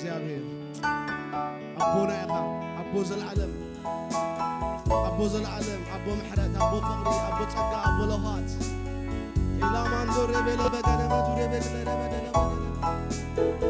እግዚኣብሔር ኣቦና ኢኻ፣ ኣቦ ዘለዓለም፣ ኣቦ ዘለዓለም፣ ኣቦ ምሕረት፣ ኣቦ ፍቕሪ፣ ኣቦ ጸጋ፣ ኣቦ ለውሃት። ኢላማንዶ ሬቤለ በገነ መቱ ሬቤለ በገነ መቱ ሬቤለ በገነ መቱ።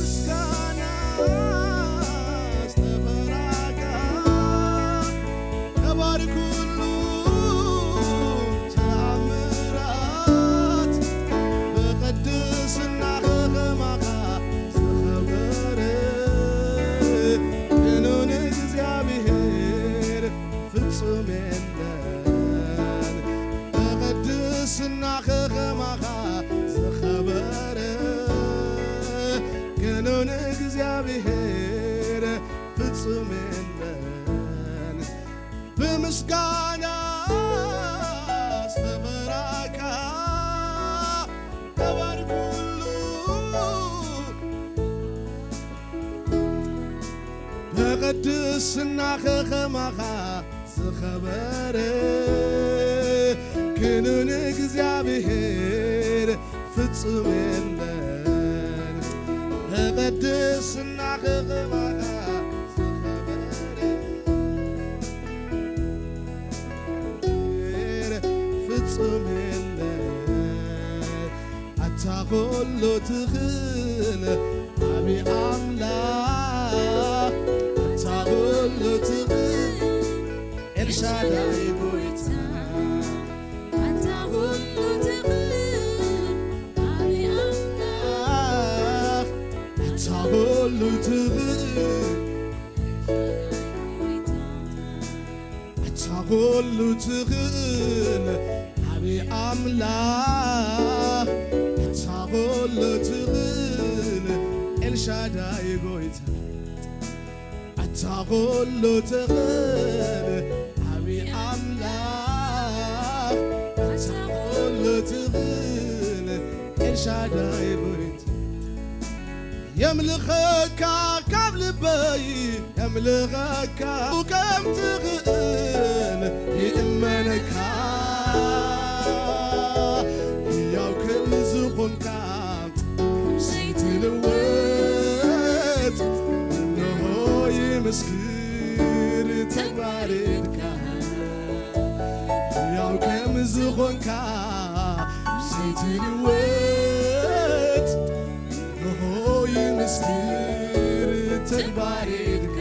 ምስጋና ዝተፈራካ ነባሪ ኩሉ ተኣምራት ብቅድስና ከማኻ ዝኸበረ ክንውን እግዚኣብሔር ፍጹም የለን። ብቅድስና ከማኻ ዝኸበረ ክንውን እግዚኣብሔር ፍጹም የለን። ብምስጋና ዝተፈራካ ነባሪ ኩሉ ብቅድስና ከማኻ ዝኸበረ ክንውን እግዚኣብሔር ፍጹም የለን። ብቅድስና ከማኻ ዝኸበረ ፍጹም የለን። ኣታ ኩሉ ትኽእል ዓቢ ኣምላኽ፣ ኣታ ኩሉ ትኽእል ኤልሻዳይ ጎይታ፣ ኣታ ኩሉ ትኽእል ዓቢ ኣምላኽ፣ ኣታ ኩሉ ትኽእል ኣታ ኩሉ ትኽእል ዓቢ ኣምላኽ፣ ኣታ ኩሉ ትኽእል ኤልሻዳይ ጎይታ፣ ኣታ ኩሉ ትኽእል ዓቢ ኣምላኽ፣ ኣታ ኩሉ ትኽእል ኤልሻዳይ ጎይታ። የምልኸካ ካብ ልበይ የምልኸካ ከም ትኽእል ይእመነካ ሕያው ከም ዝኾንካ ዘይትልወጥ እንሆ ይምስክር ተግባርካ ሕያው ከም ዝኾንካ ዘይትልወጥ ንሆ ይምስክር ተግባርካ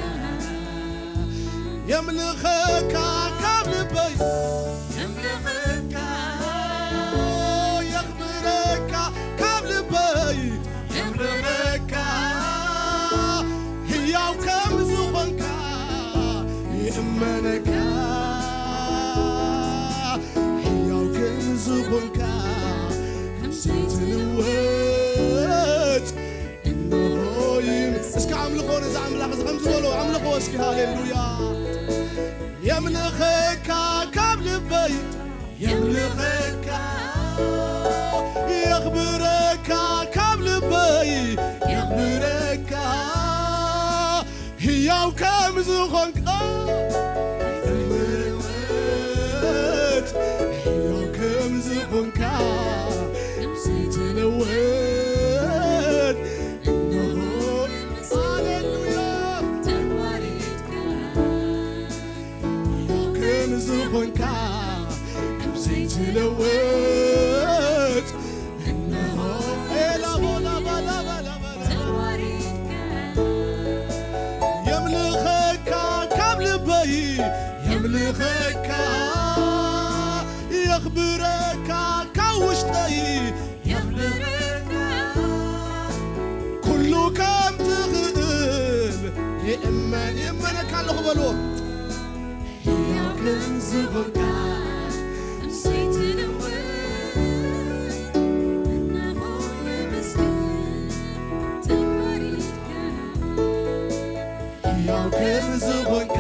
የምልኸካ ካብ ልበይ የምልኸካ የኽብረካ ካብ ልበይ የኽብረካ ሕያው ከም ዝኾንካ ይእመነካ ሕያው ከም ዝኾንካ ከም ዘይትልወጥ እንሆ ይም እስኪ ኣምልኾ ነዚ ኣምላኽ እዚ ከምዚ በሎ ኣምልኾ እስኪ ሃሌሉያ የምልኸካ ካብ ልበይ የምልኸካ የኽብረካ ካብ ልበይ የኽብረካ ህያው ከም ዝኾንካ እምነት ህያው ከም ዝኾንካ ዘይትለወጥ እንሆ ሃሌሉያ ተማሪትካ ህያው ከም ዝኾንካ ከም ዘይትለወጥ እንሆ ኤላቦላባላባላባላ ተማሪትካ የምልኸካ ካብ ልበይ የምልኸካ የኽብረካ ካብ ውሽጠይ ኣለኹ በልዎ። ሕያው ከም ዝኾንካ እምሰይቲ ልውጥ፣ እነሆ የመስግን ተባሪኽካ። ሕያው ከም ዝኾንካ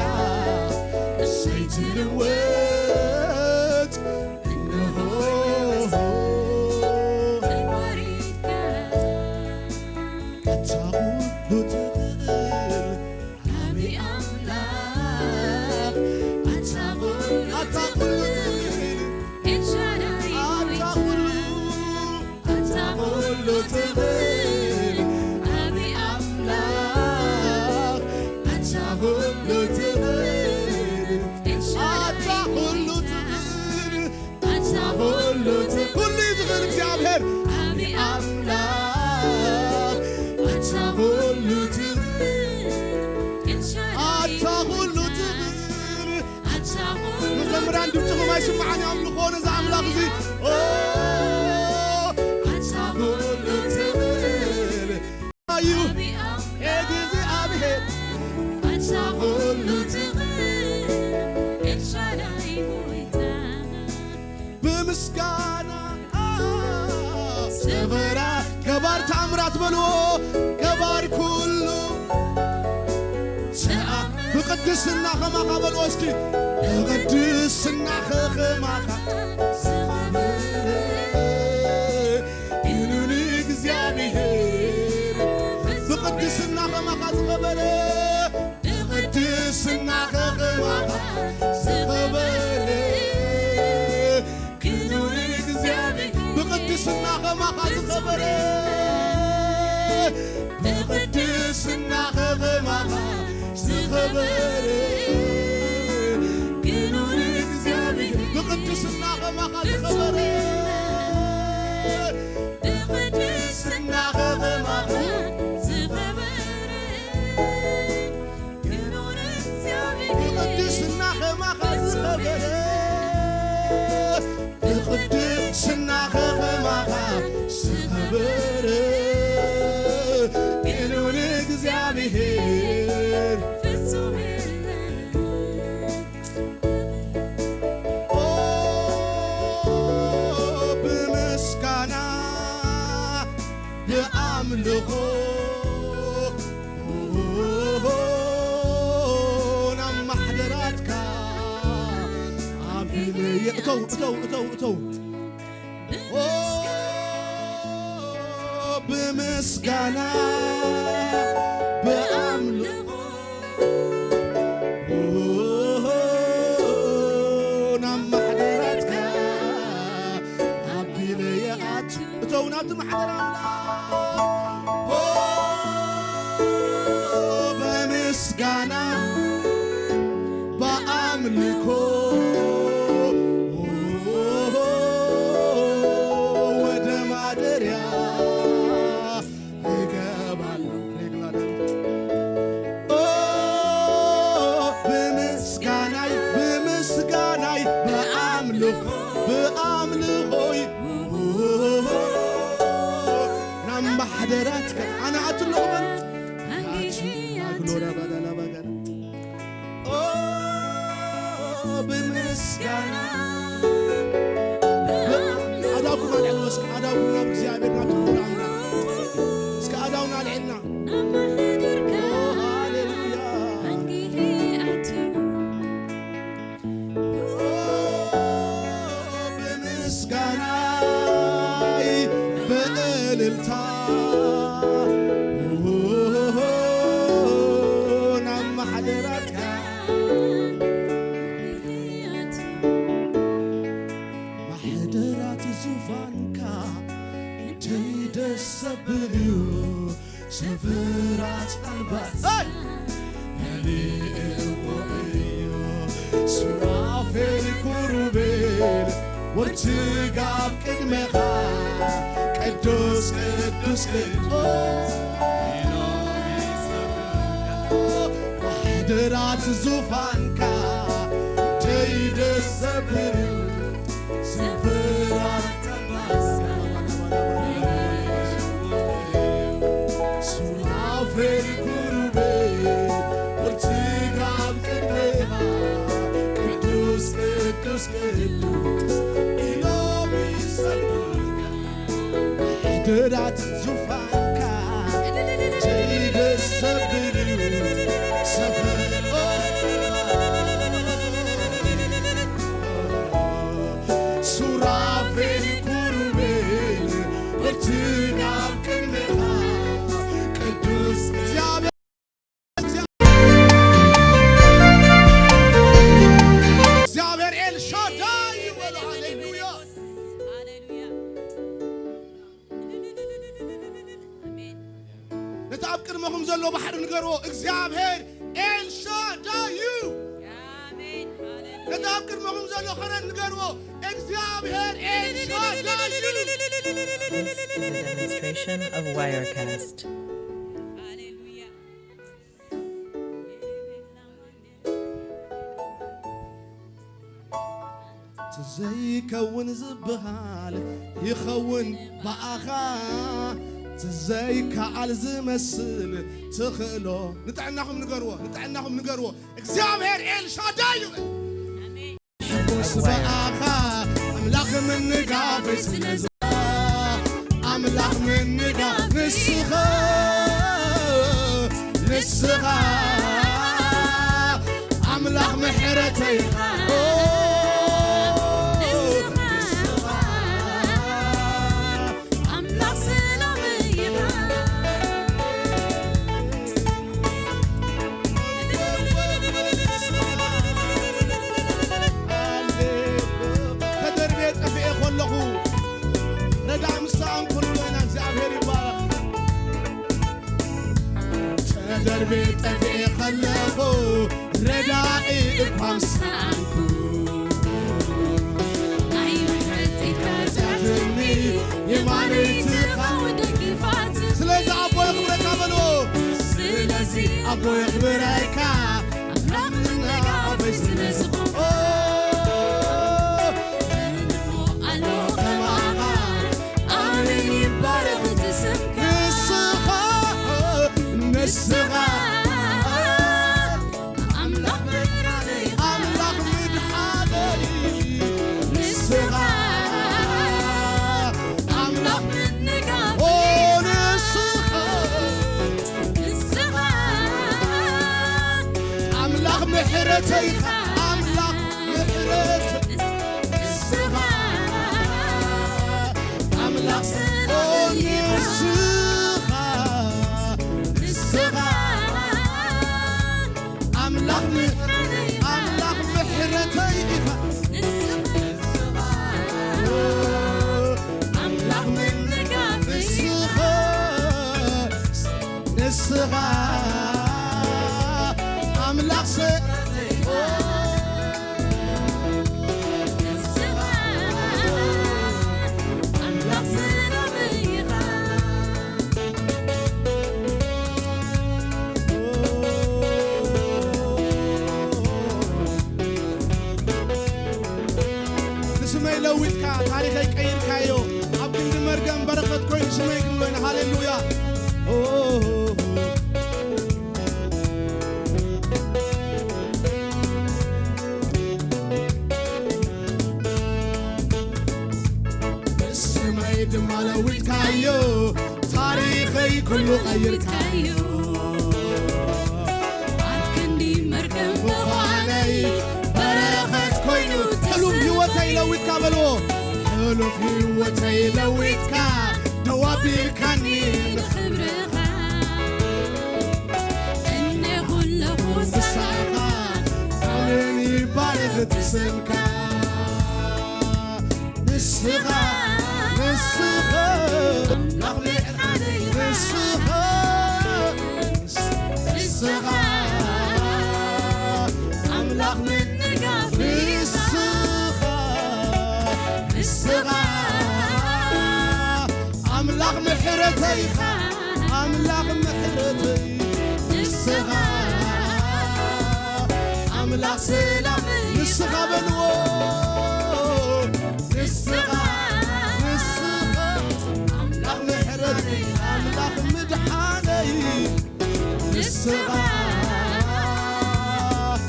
እምሰይቲ ልውጥ፣ እነሆ ተባሪኽካ። ኣታ ኩሉ ትኽእል ኣቢ ኣምላኽ፣ ኣታ ኩሉ ኣታ ኩሉ ትኽእል፣ ኤልሻዳይ ኣታ ጎይታ። ኩሉ ኣታ ኩሉ ትኽእል ኣቢ ኣምላኽ፣ ኣታ ኩሉ ትኽእል፣ ኤልሻዳይ ኣታ ኩሉ ጎይታ። ትኽእል፣ ኣታ ኩሉ ትኽእል፣ ኩሉ እዩ ዝኽእል እግዚኣብሔር። ኣቢ ኣምላኽ ኣታ ኩሉ ትኽእል፣ ኤልሻዳይ ኣታ ኩሉ ትኽእል። ኣታ ኩሉ መዘምራን ድምፅኹም ኣይስምዓን እዩ፣ ኣምልኾ ነዚ ኣምላኽ እዚ። ኦ፣ ኣታ ኩሉ ትኽእል እዩ። ኣቢ ኣምላኽ እግዚኣብሔር ኣታ ኩሉ ትኽእል፣ ኤልሻዳይ ጎይታ። ብምስጋና ሰበራ ገባር ተኣምራት በልዎ፣ ገባር ኩሉ ሰኣ ብቅድስና ኸማኻ በልዎ እስኪ። ብቅድስና ኸማኻ ዝኸበረ ኢሉ ንእግዚኣብሔር። ብቅድስና ኸማኻ ዝኸበረ፣ ብቅድስና ኸማኻ ዝኸበረ ክኑር እግዚኣብሔር። ብቅድስና ኸማኻ ዝኸበረ፣ ብቅድስና ኸማኻ ዝኸበረ ክኑር እግዚኣብሔር። ብቅድስና ኸማኻ ዝኸበረ፣ ብቅድስና ኸማኻ ዝኸበረ ብቅድስና ኸማኻ ዝኸበረ፣ ብቅድስና ኸማኻ ዝኸበረ ኢሉ ንእግዚኣብሔር ፍጹም የለን። ኦ፣ ብምስጋና ብኣምልኾ ናብ ማሕደራትካ ኣቢለየ። እተው፣ እተው፣ እተው፣ እተው። ኦ፣ ብምስጋና ብኣምልኾ ናብ ማሕደራትካ ኣቢለ ይኣቱ። እተው ናብቲ ማሕደር ኣምላኽ። ኦ፣ ብምስጋና ብኣምልኾ ወደ ማደርያ እገባለሁ። ሬግላ ዳዊት። ኦ፣ ብምስጋናይ፣ ብምስጋናይ፣ ብኣምልኾ፣ ብኣምልኾይ፣ ናብ ማሕደራትካ ኣነ ኣትለኹ በሉ። ኣንጊ ኣትዩ። ግሎራ ባዳላ ባጋራ። ኦ፣ ብምስጋና ኣእዳውኩም ኣልዕልዎ እስኪ፣ ኣእዳውኩም ናብ እግዚኣብሔር፣ ናብ ክቡር ኣምላኽ። እስኪ ኣእዳውና ኣልዒልና። ኦ፣ ሃሌሉያ። ኦ፣ ብምስጋናይ ብእልልታ ናብ ማሕደራትካ ማሕደራት ዙፋንካ ክንደይ ደስ ዘብል እዩ። ስፍራት ኣልባሳ መሊእዎ እዩ። ሱራፌል ኩሩቤል ወትጋብ ቅድሜኻ ቅዱስ ቅዱስ ቅዱስ ኢሎም ይጸውዑ። ማሕደራት ዙፋንካ ደይ ደስ ዘብል ስፍራት ኣልባሳ ሱራፌል ኩሩቤል ወትጋብ ኢሎም ይሰግዱልካ። ሕድራት ዙፋንካ ዘይገሰብር እዩ ሰፈር። ሱራፌል ኩሩቤል ወርትናብ ቅድሜኻ ቅዱስ እግዚኣብሔር። እግዚኣብሔር ኤልሻዳይ እዩ በሉ። ሃሌሉያ። ሃሌሉያ። ኣሜን። ነቲ ኣብ ቅድመኹም ዘሎ ባሕሪ ንገርዎ፣ እግዚኣብሔር ኤልሻዳይ እዩ። ኣሜን። ሃሌሉያ። ነቲ ኣብ ቅድመኹም ዘሎ ኸረን ንገርዎ፣ እግዚኣብሔር ኤልሻዳይ እዩ። This is a demonstration of Wirecast. ሃሌሉያ። ትዘይከውን ዝበሃል ይኸውን ብኣኻ፣ ትዘይከኣል ዝመስል ትኽእሎ። ንጥዕናኹም ንገርዎ፣ ንጥዕናኹም ንገርዎ። እግዚኣብሔር ኤልሻዳይ እዩ። ሕጉስ ብኣኻ ኣምላኽ ምንጋፈይ ስለ ዝኾንካ፣ ኣምላኽ ምንጋፍ ንስኻ፣ ንስኻ ኣምላኽ ምሕረተይ ኢኻ። ኦ፣ ንስኻ ኣምላኽ ሰላመይ ኢኻ። ተደርቤ ጠፊኤ ከለኹ ረዳእ ምስ ሰኣንኩ ንጎይና እግዚኣብሔር ይባረኽ። ተደርቤ ጠፊኤ ከለኹ ረዳኢ እኳ ምስ ሰኣንኩ፣ ናይ ምሕረት ኢድካ ትሕትኒ፣ የማነይ ትኸውን ደጊፋት። ስለዚ ኣቦ የኽብረካ በልዎ። ስለዚ ኣቦ የኽብረካ፣ ኣምላኽ ምንጋፈይ ስለ ዝኾንካ። ኦ፣ መን እሞ ኣሎ ከማኻ፣ ኣሜን ይባረኽ እቲ ስምካ። ንስኻ፣ ንስኻ ኣምላኽ ምሕረተይ፣ ኣምላኽ ምድሓነይ፣ ንስኻ ኣምላኽ ምንጋፈይ፣ ኦ፣ ንስኻ፣ ንስኻ ኣምላኽ ምሕረተይ ኢኻ፣ ኣምላኽ ምሕረት፣ ንስኻ ኣምላኽ ሰላም ኢኻ፣ ንስኻ፣ ንስኻ ኣምላኽ ምሕረተይ፣ ኣምላኽ ምሕረተይ ኢኻ። ንስኻ ኣምላኽ ምንጋፍ ኢኻ። ንስኻ፣ ንስኻ ኣምላኽ ሰ-፣ ንስኻ ኣምላኽ ሰላም ኢኻ። ንስመይ ለዊጥካ ታሪኸይ ቀይርካዮ። ኣብ ክንዲ መርገም በረኸት ኮይኑ ስመይ ክንበል። ሃሌሉያ። ኦ፣ ስመይ ድማ ለዊጥካዮ፣ ታሪኸይ ኩሉ ቀይርካዮ። ኣብ ክንዲ መርገም ምዃነይ በረኸት ኮይኑ ሕሉፍ ህይወተይ ለዊጥካ በልዎ። ሕሉፍ ህይወተይ ለዊጥካ ደው ኣቢልካኒ ንኽብርኻ። እነ ኩለኹ ብሳኻ ኣሜን ይባረኽ እቲ ስምካ። ንስኻ፣ ንስኻ ኣምላኽ ምሕረተይ፣ ንስኻ፣ ንስኻ ኣምላኽ ምንጋፍ፣ ንስኻ፣ ንስኻ ኣምላኽ ምሕረተይ፣ ኣምላኽ ምሕረተይ፣ ንስኻ ኣምላኽ ሰላም፣ ንስኻ በልዎ። ንስኻ፣ ንስኻ ኣምላኽ ምሕረተይ፣ ኣምላኽ ምድሓነይ፣ ንስኻ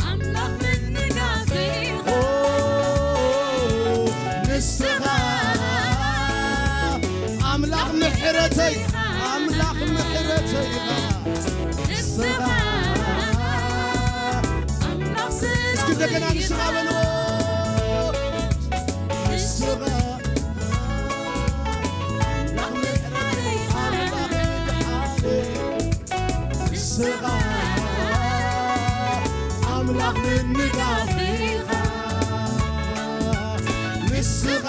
ኣምላኽ ምንጋፈይ፣ ኦ፣ ንስኻ በልዎ። ንስኻ ኣምላኽ ምሕረተይ፣ ኣምላኽ ምድሓነይ፣ ንስኻ ኣምላኽ ምንጋፈይ ኢኻ። ንስኻ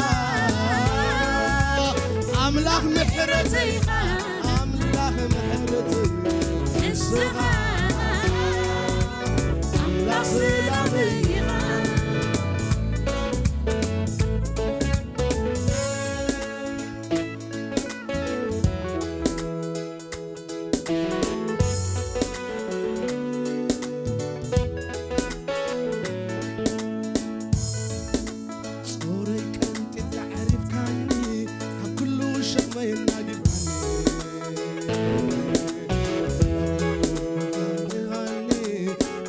ኣምላኽ ምሕረተይ ኢኻ። ኣምላኽ ምሕረተይ፣ ንስኻ ኣምላኽ ሰላመይ ኢኻ። ጾረይ ቀንጢጥካ ኣዕሪፍካኒ፣ ካብ ኩሉ ሸኽመይ ኣናጊፍካኒ።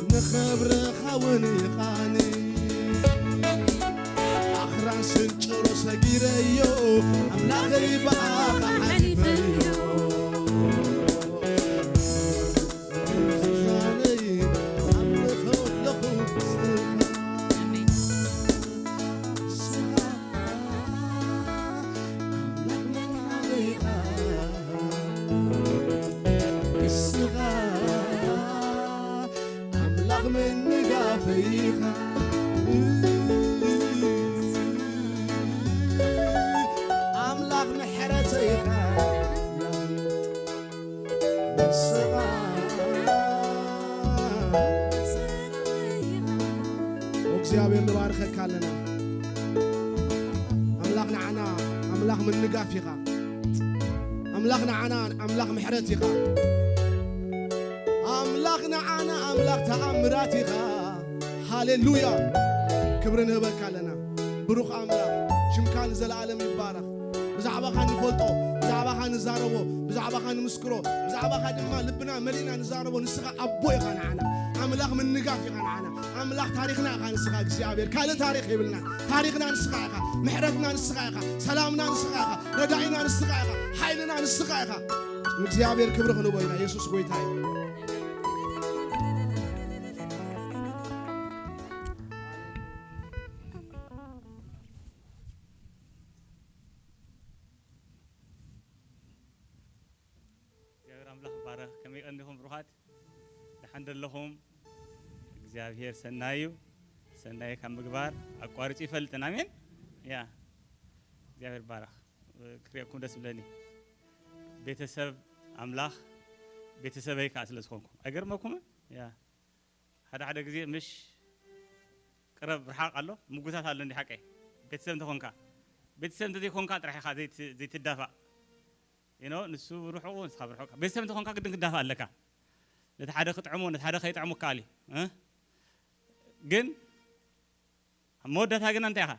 ንኽብርኻ እውን ኢኻኒ። ኣኽራን ስንጭሮ ሰጊረዮ፣ ኣምላኸይ ብኣኻ ሓሊፈዮ። ኣምላኽ ምንጋፈይ ኢኻ። ኣምላኽ ምሕረተይ ኢኻ። ንስኻ እግዚኣብሔር ንባርኸካ ኣለና። ኣምላኽ ንዓና ኣምላኽ ምንጋፍ ኢኻ። ኣምላኽ ንዓና ኣምላኽ ምሕረት ኢኻ። ኣምላኽ ንዓና ኣምላኽ ተኣምራት ኢኻ። ሃሌሉያ። ክብሪ ንህበካ ኣለና። ብሩኽ ኣምላኽ፣ ሽምካ ንዘለኣለም ይባረኽ። ብዛዕባኻ ንፈልጦ፣ ብዛዕባኻ ንዛረቦ፣ ብዛዕባኻ ንምስክሮ፣ ብዛዕባኻ ድማ ልብና መሊእና ንዛረቦ። ንስኻ ኣቦ ኢኻ ንዓና። ኣምላኽ ምንጋፍ ኢኻ ንዓና። ኣምላኽ ታሪኽና ኢኻ ንስኻ እግዚኣብሔር። ካልእ ታሪኽ የብልና። ታሪኽና ንስኻ ኢኻ። ምሕረትና ንስኻ ኢኻ። ሰላምና ንስኻ ኢኻ። ረዳኢና ንስኻ ኢኻ። ሓይልና ንስኻ ኢኻ። ንእግዚኣብሔር ክብሪ ክንቦ ኢና። የሱስ ጎይታ እዩ። እግዚኣብሔር ኣምላኽ ይባረኽ። ከመይ ቀኒኹም ብሩኻት? ደሓን ደለኹም? እግዚኣብሔር ሰናይ እዩ። ሰናይ ካብ ምግባር ኣቋርጹ ይፈልጥን። ኣሜን። ያ እግዚኣብሔር ይባረኽ። ክሪኤኩም ደስ ብለኒ። ቤተሰብ ኣምላኽ ቤተሰበይ ከኣ ስለ ዝኾንኩም ኣይገርመኩምን? ያ ሓደ ሓደ ግዜ ምሽ ቅረብ ርሓቕ ኣሎ ምጉታት ኣሎ እንዲ ሓቀይ። ቤተሰብ እንተኾንካ፣ ቤተሰብ እንተዘይኮንካ ጥራሕ ኢኻ ዘይት-፣ ዘይትዳፋእ። You know፣ ንሱ ብርሑቑ ንስኻ ብርሑቕ። ቤተሰብ እንተኾንካ ግድን ክትዳፋእ ኣለካ። ነቲ ሓደ ክጥዕሞ ነቲ ሓደ ከይጥዕሞ ይከኣል እዩ። እ? ግን ኣብ መወዳእታ ግና እንታይ ኢኻ?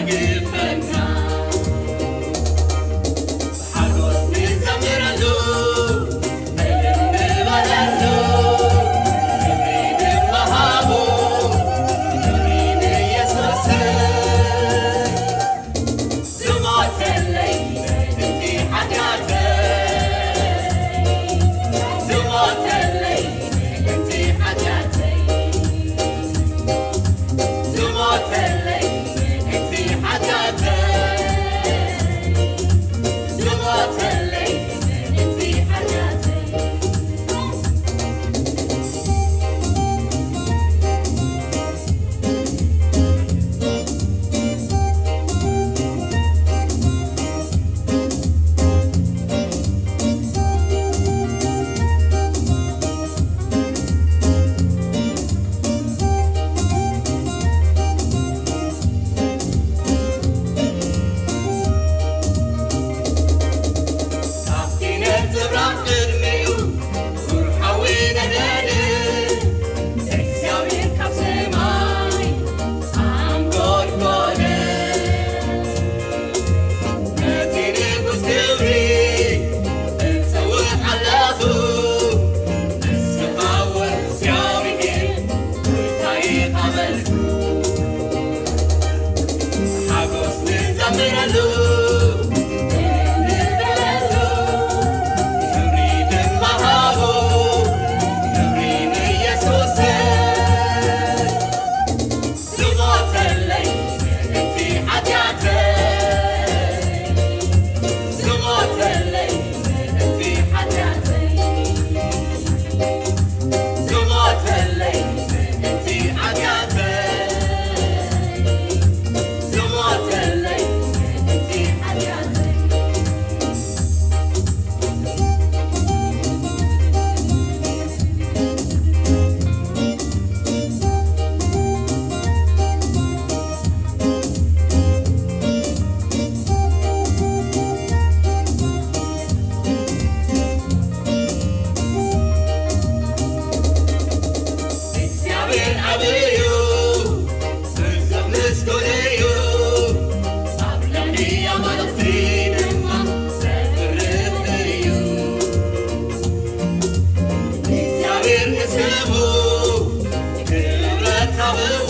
ግፈና ብሓጎስ ንዘምረሉ፣ እልል ንበለሉ፣ ክብሪ ድማ ሃቡ፣ ክብሪ ንየሱስ። ዝሞተለይ እቲ ሓጢኣተይ፣ ዝሞተለይ እቲ ሓጢኣተይ፣ ዝሞተለይ እቲ ሓጢኣተይ፣ ዝሞተለይ እቲ ሓጢኣተይ። ካብቲ ነጸብራቕ ቅድሚኡ ቁር ሓዊ ነደደ፣ እግዚኣብሔር ካብ ሰማይ ኣንጎድጎደ። ነቲ ንጉስ ክብሪ እጸውዕ ኣለኹ፣ ንስኻ ወር እግዚኣብሔር ጎይታ ኢኻ በልኩ። ሓጎስ ንዘምረሉ፣ ንበለሉ፣ ክብሪ ድማ ሃቦ፣ ክብሪ ንየሱስ። ዝሞተለይ እቲ ሓጢኣተይ፣ ዝሞተለይ እቲ ሓጢኣተይ፣ ዝሞተለይ እቲ ሓጢኣተይ፣ ዝሞተለይ እቲ ሓጢኣተይ። እግዚኣብሔር ዓብዩ እዩ፣ ብዙሕ ምስጉን እዩ። ኣብ ልዕሊ ኣማልኽቲ ድማ ዘፍርህ እዩ። እግዚኣብሔር ንስሙ ክብረት ሃብዎ፣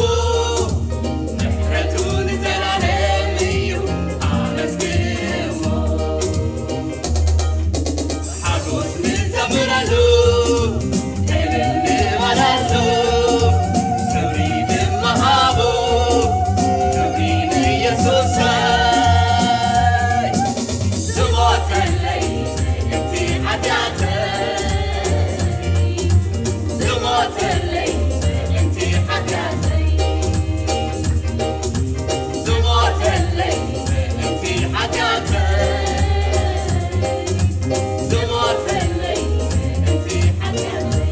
ምሕረቱ ንዘላለም እዩ፣ ኣመስግንዎ። ሓጎስ ንዘምረሉ፣ እልል ንበለሉ፣ ክብሪ ድማ ሃቦ፣ ክብሪ ንየሱስ። ዝሞተለይ እቲ ሓጢኣተይ፣ ዝሞተለይ እቲ ሓጢኣተይ፣ ዝሞተለይ እቲ ሓጢኣተይ፣ ዝሞተለይ እቲ ሓጢኣተይ።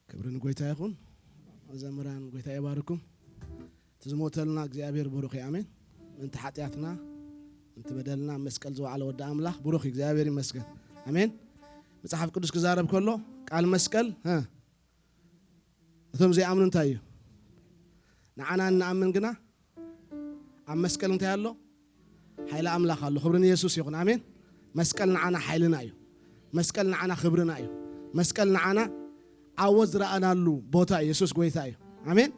ክብሪ ንጎይታ ይኹን። መዘምራን፣ ጎይታ ይባርኩም። እቲ ዝሞተልና እግዚኣብሔር ብሩኽ እዩ። ኣሜን። ምእንቲ ሓጢኣትና፣ ምእንቲ በደልና ኣብ መስቀል ዝወዓለ ወዲ ኣምላኽ ብሩኽ እዩ። እግዚኣብሔር ይመስገን። ኣሜን። መጽሓፍ ቅዱስ ክዛረብ ከሎ ቃል መስቀል፣ እ፣ እቶም ዘይኣምኑ እንታይ እዩ? ንዓና እንኣምን ግና ኣብ መስቀል እንታይ ኣሎ? ሓይሊ ኣምላኽ ኣሎ። ክብሪ ንየሱስ ይኹን። ኣሜን። መስቀል ንዓና ሓይልና እዩ። መስቀል ንዓና ክብርና እዩ። መስቀል ንዓና ዓወት ዝረኣናሉ ቦታ እዩ። የሱስ ጎይታ እዩ። ኣሜን።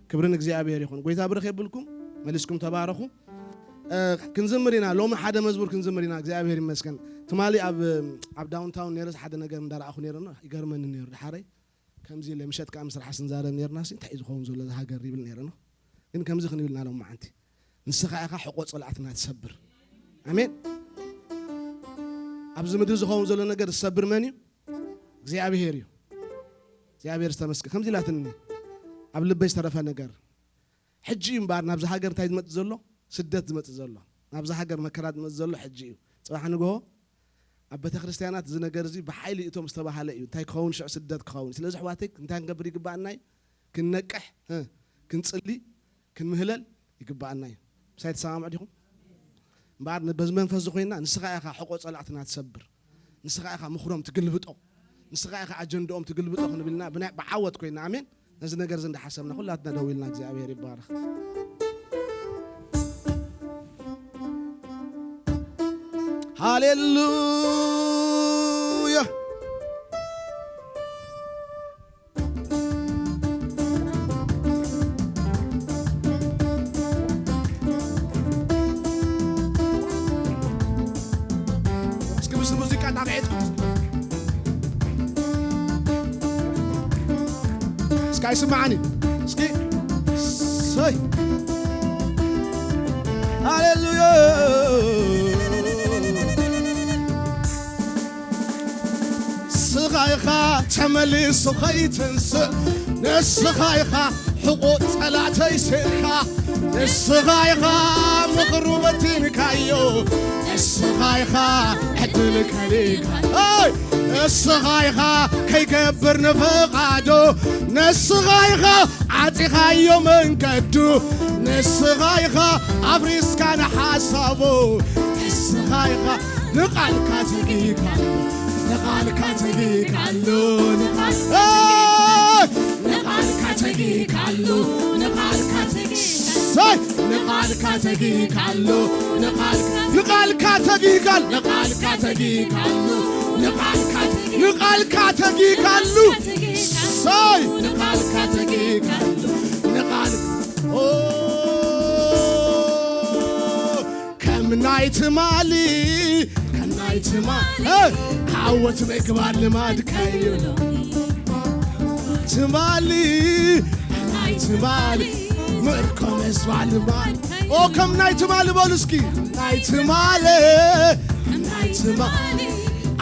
ክብሪ ንእግዚኣብሔር ይኹን። ጎይታ ብርኽ የብልኩም። መሊስኩም ተባረኹ። ክንዝምር ኢና። ሎሚ ሓደ መዝሙር ክንዝምር ኢና። እግዚኣብሔር ይመስገን። ትማሊ ኣብ ኣብ ዳውንታውን ነይረስ ሓደ ነገር እንዳረኣኹ ነይረ። ይገርመኒ ነይሩ። ድሓረይ ከምዚ ኢለ ምሸት ከዓ ምስ ርሓስ ንዛረብ ነርና ሲ እንታይ እዩ ዝኸውን ዘሎ እዚ ሃገር ይብል ነይረ። ግን ከምዚ ክንብል ኢና ሎም መዓንቲ፣ ንስኻ ኢኻ ሕቆ ጸላእትና ትሰብር። ኣሜን። ኣብዚ ምድሪ ዝኸውን ዘሎ ነገር ዝሰብር መን እዩ? እግዚኣብሔር እዩ። እግዚኣብሔር ዝተመስገ ከምዚ ኢላትኒ ኣብ ልበይ ዝተረፈ ነገር ሕጂ እዩ እምበኣር ናብዚ ሃገር እንታይ ዝመጽእ ዘሎ? ስደት ዝመጽእ ዘሎ። ናብዚ ሃገር መከራ ዝመጽእ ዘሎ ሕጂ እዩ። ጽባሕ ንግሆ ኣብ ቤተ ክርስቲያናት እዚ ነገር እዚ ብሓይሊ እቶም ዝተባህለ እዩ። እንታይ ክኸውን ሽዑ ስደት ክኸውን። ስለዚ ኣሕዋተይ እንታይ ክንገብር ይግባኣና እዩ? ክንነቅሕ፣ እ፣ ክንጽሊ፣ ክንምህለል ይግባኣና እዩ። ምሳይ ትሰማምዑ ዲኹም? እምበኣር በዚ መንፈስ እዚ ኮይና ንስኻ ኢኻ ሕቆ ጸላእትና ትሰብር። ንስኻ ኢኻ ምኽሮም ትግልብጦ። ንስኻ ኢኻ ኣጀንድኦም ትግልብጦ ክንብልና ብናይ ብዓወት ኮይና ኣሜን። ነዚ ነገር እዚ እንዳሓሰብና ኩላትና ደው ኢልና እግዚኣብሔር ይባረኽ። ሃሌሉያ። እስኪ ምስ ሙዚቃ ጣቕዒትኩም እስኪ ኣይስማዓኒ እስኪ ሰይ ሃሌሉያ። ንስኻ ኢኻ ተመሊሱ ኸይትንስእ፣ ንስኻ ኢኻ ሕቑ ጸላእተይ ስእንካ፣ ንስኻ ኢኻ ምኽሩ በቲንካዮ፣ ንስኻ ኢኻ ዕድል ከሊእካ። ኣይ! ንስኻ ኢኻ ከይገብር ንፍቓዶ፣ ንስኻ ኢኻ ዓጺኻዮ መንገዱ፣ ንስኻ ኢኻ ኣፍሪስካ ንሓሳቡ፣ ንስኻ ኢኻ ንቓልካ ተጊካሉ፣ ንቓልካ ተጊካሉ፣ ንቓል-፣ ኤይ! ንቓልካ ተጊካሉ፣ ንቓልካ ተጊካሉ፣ ሰይ! ንቓልካ ተጊካሉ፣ ንቓል-፣ ንቓልካ ተጊካል-፣ ንቓልካ ተጊካሉ፣ ንቓልካ፣ ንቓልካ ተጊካሉ፣ ሰይ! ንቓልካ ተጊካሉ፣ ንቓል-፣ ኦ፣ ከም ናይ ትማሊ፣ ከም ናይ ትማሊ፣ እ፣ ዓወት ምግባር ልማድካ እዩ። ትማሊ፣ ከም ናይ ትማሊ፣ ምርኮ ምስባር ልማድ። ኦ፣ ከም ናይ ትማሊ በሉ እስኪ። ናይ ትማሊ፣ ከም ናይ ትማሊ፣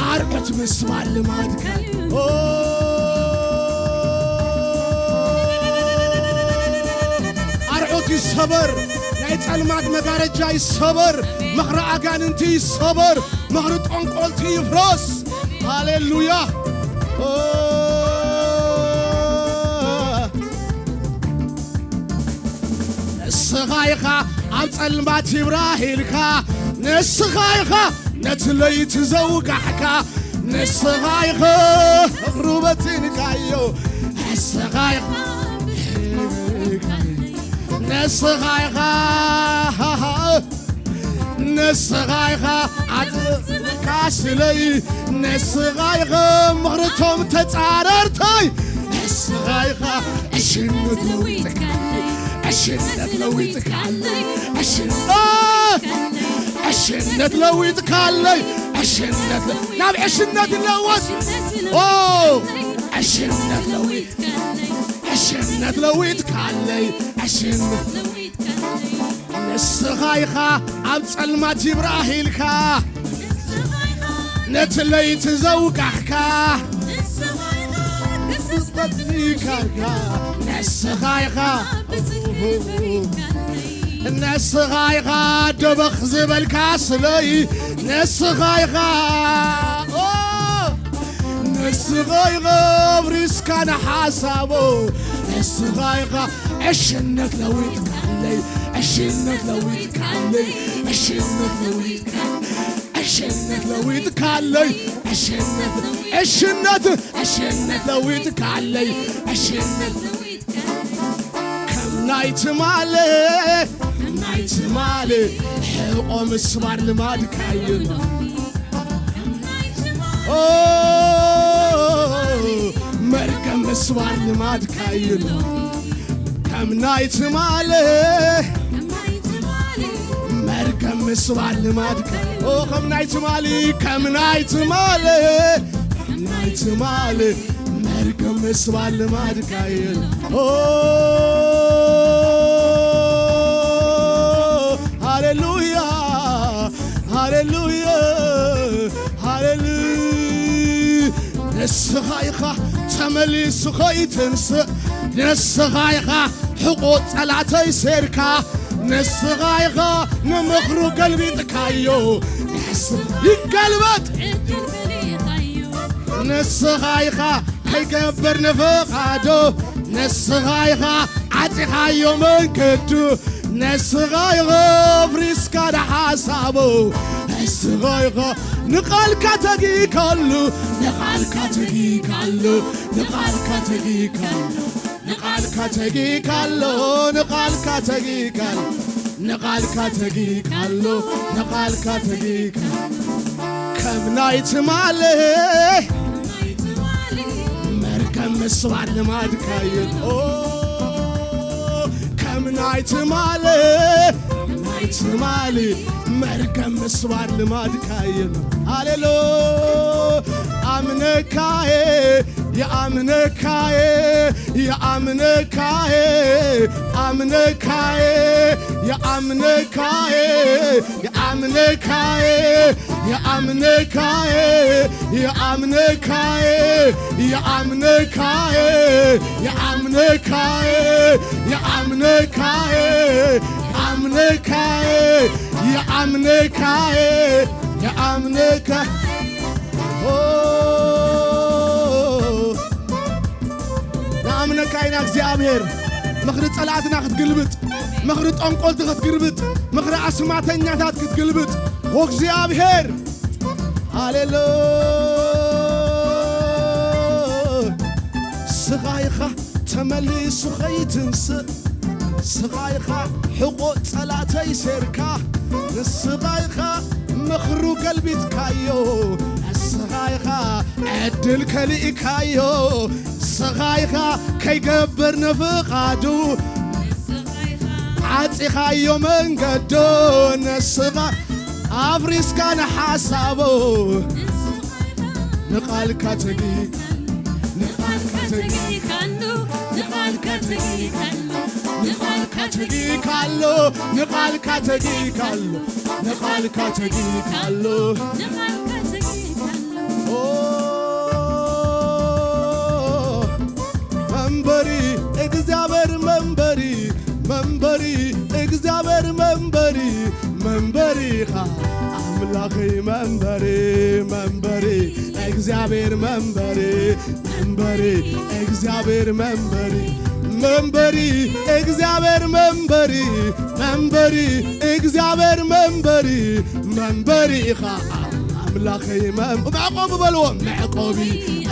ኣርዑት ምስባር ልማድካ። ኦ፣ ኣርዑት ይሰበር፣ ናይ ጸልማት መጋረጃ ይሰበር፣ ምኽሪ ኣጋንንቲ ይሰበር፣ ምኽሪ ጠንቆልቲ ይፍረስ። ሃሌሉያ። ኦ፣ ንስኻ ኢኻ ኣብ ጸልማት ይብራህ ኢልካ፣ ንስኻ ኢኻ ነቲ ለይቲ ዘውጋሕካ፣ ንስኻ ኢኻ ሩበትንካዮ፣ ንስኻ ኢኻ፣ ንስኻ ኢኻ፣ ንስኻ ኢኻ ኣጥብቃ ስለይ፣ ንስኻ ኢኻ ምኽርቶም ተጻረርተይ፣ ንስኻ ኢኻ ዕሽነት ለዊጥካለይ፣ ዕሽነት ለዊጥካለይ፣ ዕሽነት፣ ዕሽነት ለዊጥካለይ፣ ዕሽነት ለ-፣ ናብ ዕሽነት ይለወጥ። ኦ፣ ዕሽነት ለዊጥ፣ ዕሽነት ለዊጥካለይ፣ ዕሽነት ንስኻ ኢኻ ኣብ ጸልማት ይብራህ ኢልካ፣ ነቲ ለይቲ ዘውጋሕካ፣ ንስኻ ኢኻ ክስበትኒ ካርካ፣ ንስኻ ኢኻ፣ ንስኻ ኢኻ ደበኽ ዝበልካ ስለይ፣ ንስኻ ኢኻ፣ ኦ፣ ንስኻ ኢኻ ኣብሪስካ ንሓሳቦ፣ ንስኻ ኢኻ ዕሽነት ለዊጥካለይ፣ ዕሽነት ለዊጥካለይ፣ ዕሽነት ለዊጥካ፣ ዕሽነት ለዊጥካለይ፣ ዕሽነት፣ ዕሽነት፣ ዕሽነት ለዊጥካለይ፣ ዕሽነት ለዊጥካ። ከም ናይ ትማሊ፣ ከም ናይ ትማሊ፣ ሕቆ ምስባር ልማድካዩ። ኦ፣ መርገም ምስባር ልማድካዩ። ከም ናይ ትማሊ፣ ከም ናይ ትማሊ፣ መርገም ምስባር ልማድካ። ኦ፣ ከም ናይ ትማሊ፣ ከም ናይ ትማሊ፣ ከም ናይ ትማሊ፣ መርገም ምስባር ልማድካ እየ። ኦ፣ ሃሌሉያ፣ ሃሌሉያ፣ ሃሌሉ-፣ ንስኻ ኢኻ ተመሊሱ ኸይትንስእ፣ ንስኻ ኢኻ ሕቖ ጸላተይ ሴርካ፣ ንስኻ ኢኻ ንምኽሩ ገልቢጥካዮ። ንስ-፣ ይገልበጥ። ንስኻ ኢኻ ከይገብር ንፍቓዶ፣ ንስኻ ኢኻ ዓጺኻዮ መንገዱ፣ ንስኻ ኢኻ ኣፍሪስካ ንሓሳቡ፣ ንስኻ ኢኻ ንቓልካ ተጊካሉ፣ ንቓልካ ተጊካሉ፣ ንቓልካ ተጊካሉ። ንቓልካ ተጊካሎ፣ ንቓልካ ተጊካሎ፣ ንቓልካ ተጊካሎ፣ ንቓልካ ተጊካ-፣ ከም ናይ ትማሊ መርገም ምስባር ልማድካ እዩ። ኦ፣ ከም ናይ ትማሊ፣ ናይ ትማሊ መርገም ምስባር ልማድካ እዩ። ሃሌሉ-፣ ኣምነካየ፣ የኣምነካየ፣ የኣምነካየ፣ ኣምነካየ፣ የኣምነካየ፣ የኣምነካየ፣ የኣምነካየ፣ የኣምነካየ፣ የኣምነካየ፣ የኣምነካየ፣ የኣምነካየ፣ የኣምነካየ፣ የኣምነካየ፣ የኣምነካ-፣ ኦ፣ ንኣምነካ ኢና እግዚኣብሔር። ምኽሪ ጸላእትና ክትግልብጥ፣ ምኽሪ ጠንቆልቲ ክትግልብጥ፣ ምኽሪ ኣስማተኛታት ክትግልብጥ፣ ኦ እግዚኣብሔር። ሃሌሉ-፣ ስኻ ኢኻ ተመሊሱ ኸይትንስእ፣ ስኻ ኢኻ ሕቖ ጸላተይ ሴርካ፣ ንስኻ ኢኻ ምኽሩ ገልቢጥካዮ፣ ንስኻ ኢኻ ዕድል ከሊእካዮ፣ ስኻ ኢኻ ከይገብር ንፍቓዱ፣ ዓጺኻዮ መንገዶ፣ ንስኻ ኣፍሪስካ ንሓሳቦ፣ ንቓልካ ተጊ-፣ ንቓልካ ተጊ-፣ ንቓልካ ተጊካሎ፣ ንቓልካ ተጊካሎ፣ ንቓልካ ተጊካሎ። ኦ፣ መንበሪ እግዚኣብሔር መንበሪ፣ መንበሪ እግዚኣብሔር መንበሪ፣ መንበሪ ኢኻ ኣምላኸይ መንበሪ፣ መንበሪ እግዚኣብሔር መንበሪ፣ መንበሪ እግዚኣብሔር መንበሪ፣ መንበሪ እግዚኣብሔር መንበሪ፣ መንበሪ እግዚኣብሔር መንበሪ፣ መንበሪ ኢኻ ኣምላኸይ መም-፣ መዕቆቢ በልዎ፣ መዕቆቢ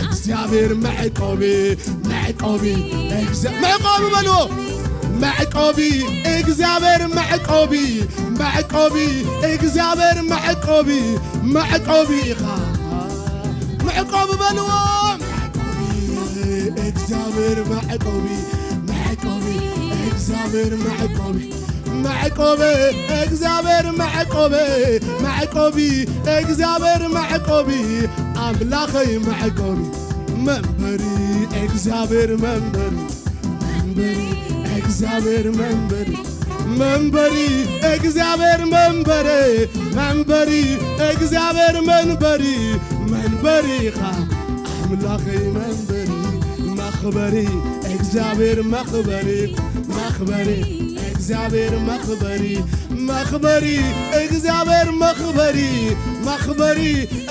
እግዚኣብሔር መዕቆቢ፣ መዕቆቢ፣ መዕቆቢ በልዎ። መዕቆቢ እግዚኣብሔር መዕቆቢ፣ መዕቆቢ እግዚኣብሔር መዕቆቢ፣ መዕቆቢ ኢኻ። መዕቆቢ በልዎ። መዕቆቢ እግዚኣብሔር መዕቆቢ፣ መዕቆቢ እግዚኣብሔር መዕቆቢ፣ መዕቆቢ እግዚኣብሔር መዕቆቢ፣ መዕቆቢ እግዚኣብሔር መዕቆቢ፣ ኣምላኸይ መዕቆቢ። መንበሪ እግዚኣብሔር መንበሪ፣ መንበሪ እግዚኣብሔር መንበሪ፣ መንበሪ እግዚኣብሔር መንበሪ፣ መንበሪ እግዚኣብሔር መንበሪ፣ መንበሪ ኢኻ ኣምላኸይ መንበሪ፣ መኽበሪ እግዚኣብሔር መኽበሪ፣ መኽበሪ እግዚኣብሔር መኽበሪ፣ መኽበሪ እግዚኣብሔር መኽበሪ፣ መኽበሪ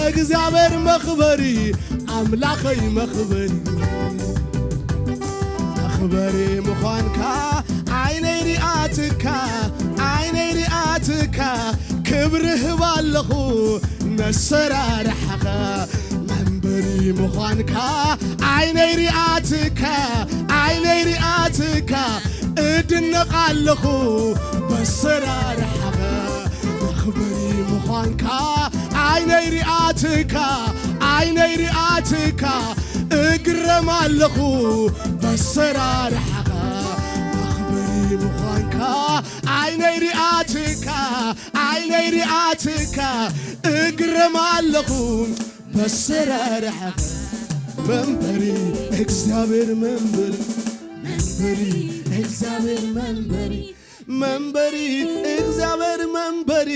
እግዚኣብሔር መኽበሪ፣ ኣምላኸይ መኽበሪ። መኽበሪ ምዃንካ ዓይነይ ሪኣትካ፣ ዓይነይ ሪኣትካ፣ ክብሪ ህብ ኣለኹ ነሰራርሓኻ። መንበሪ ምዃንካ ዓይነይ ሪኣትካ፣ ዓይነይ ሪኣትካ፣ እድነቕ ኣለኹ በሰራርሓኻ። መኽበሪ ምዃንካ ዓይነይ ሪኣትካ፣ ዓይነይ ሪኣትካ፣ እግረም ኣለኹ በሰራርሓኻ። መኽበሪ ምዃንካ ዓይነይ ሪኣትካ፣ ዓይነይ ሪኣትካ፣ እግረም ኣለኹ በሰራርሓኻ። መንበሪ እግዚኣብሔር መንበሪ፣ መንበሪ እግዚኣብሔር መንበሪ፣ መንበሪ እግዚኣብሔር መንበሪ፣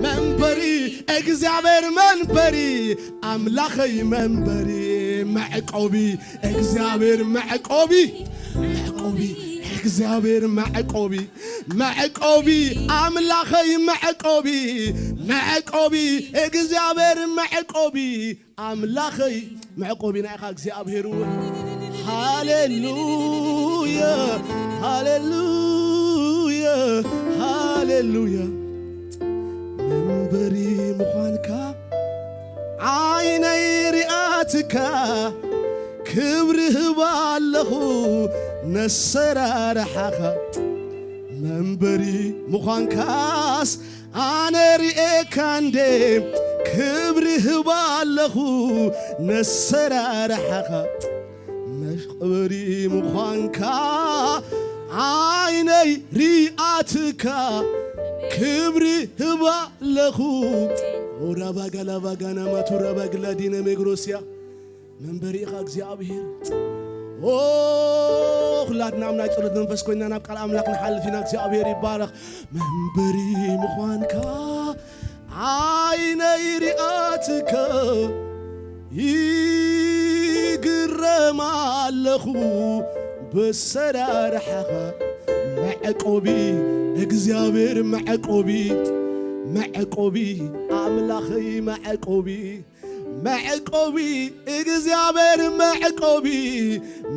መንበሪ እግዚኣብሔር መንበሪ፣ ኣምላኸይ መንበሪ፣ መዕቆቢ እግዚኣብሔር መዕቆቢ፣ መዕቆቢ እግዚኣብሔር መዕቆቢ፣ መዕቆቢ ኣምላኸይ መዕቆቢ፣ መዕቆቢ እግዚኣብሔር መዕቆቢ፣ ኣምላኸይ መዕቆቢና ኢኻ እግዚኣብሔር እውን። ሃሌሉያ፣ ሃሌሉያ፣ ሃሌሉያ። መንበሪ ምዃንካ ዓይነይ ሪኣትካ፣ ክብሪ ህባ ኣለኹ ነሰራርሓኻ። መንበሪ ምዃንካስ ኣነ ሪኤካ እንዴ፣ ክብሪ ህባ ኣለኹ ነሰራርሓኻ። መቕበሪ ምዃንካ ዓይነይ ሪኣትካ፣ ክብሪ ህባ ኣለኹ። ኦራባጋላባጋናማቱራባግላዲነ ሜግሮስያ። መንበሪ ኢኻ እግዚኣብሔር። ኦ፣ ኩላትና ኣብ ናይ ጸሎት መንፈስ ኮይንና ናብ ቃል ኣምላኽ ንሓልፍ ኢና። እግዚኣብሔር ይባረኽ። መንበሪ ምዃንካ ዓይነይ ሪኣትካ፣ ይግረም ኣለኹ በሰራርሓኻ። መዕቆቢ እግዚኣብሔር መዕቆቢ፣ መዕቆቢ ኣምላኸይ መዕቆቢ፣ መዕቆቢ እግዚኣብሔር መዕቆቢ፣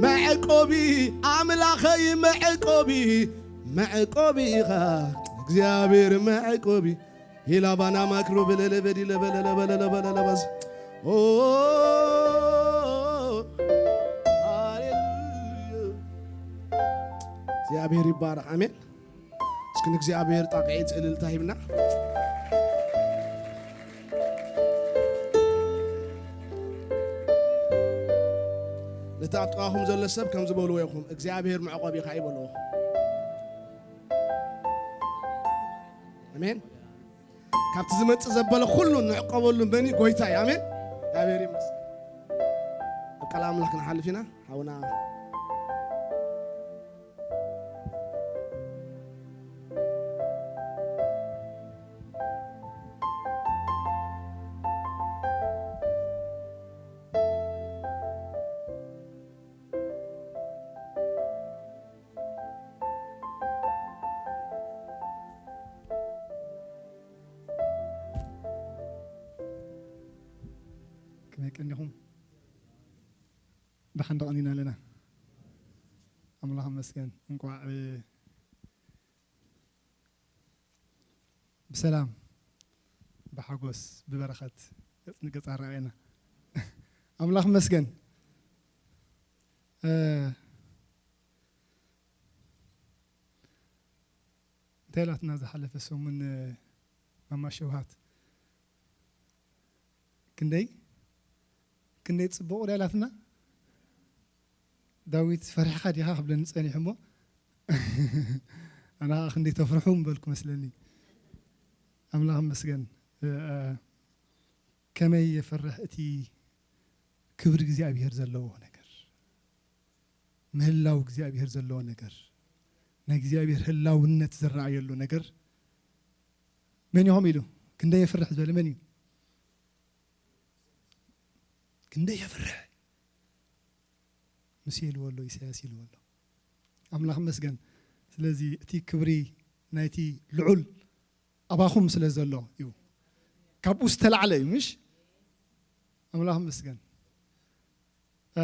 መዕቆቢ ኣምላኸይ መዕቆቢ፣ መዕቆቢ ኢኻ እግዚኣብሔር መዕቆቢ። ሂላባና ማክሮ በለለ በዲ ለበለለ በለለ በለለ በዝ። ኦ፣ ሃሌሉያ። እግዚኣብሔር ይባረኽ። ኣሜን። እስኪ ንእግዚኣብሔር ጣቕዒት እልልታ ሂብና። ነቲ ኣብ ጥቓኹም ዘሎ ሰብ ከምዚ በልዎ ኢኹም፣ እግዚኣብሔር መዕቆቢኻ እዩ በልዎ። ኣሜን። ካብቲ ዝመጽእ ዘበለ ኩሉ ንዕቆበሉ መን እዩ? ጎይታ እዩ። ኣሜን። እግዚኣብሔር ይመስገን። ኣብ ቃል ኣምላኽ ክንሓልፍ ኢና። ሓውና ከመይ ቀኒኹም? ደሓን ዶ ቀኒና ኣለና? ኣምላኽ ይመስገን። እንቋዕ፣ እ፣ ብሰላም፣ ብሓጎስ፣ ብበረኸት ገጽ ንገጽ ኣረኣየና። ኣምላኽ ይመስገን። እ፣ እንታይ ኢላትና ዝሓለፈ ሰሙን፣ እ፣ ማማ ሸውሃት? ክንደይ፣ ክንደይ ጽቡቕ ድያ ኢላትና? ዳዊት፣ ፈሪሕኻ ዲኻ ክብለኒ ጸኒሑ እሞ፣ ኣነ ኸኣ ክንደይ ተፍርሑ ምበልኩ መስለኒ። ኣምላኽ ይመስገን። እ፣ እ፣ ከመይ የፍርሕ እቲ ክብሪ እግዚኣብሄር ዘለዎ ነገር፣ ምህላው እግዚኣብሄር ዘለዎ ነገር፣ ናይ እግዚኣብሄር ህላውነት ዝረኣየሉ ነገር። መን ኢኹም ኢሉ ክንደይ የፍርሕ ዝበለ መን እዩ? ክንደይ የፍርሕ። ሙሴ ኢልዎ ኣሎ፣ ኢሳያስ ኢልዎ ኣሎ። ኣምላኽ ይመስገን። ስለዚ እቲ ክብሪ ናይቲ ልዑል ኣባኹም ስለ ዘሎ እዩ። ካብኡ ዝተላዕለ እዩ፣ ምሽ? ኣምላኽ ይመስገን። እ፣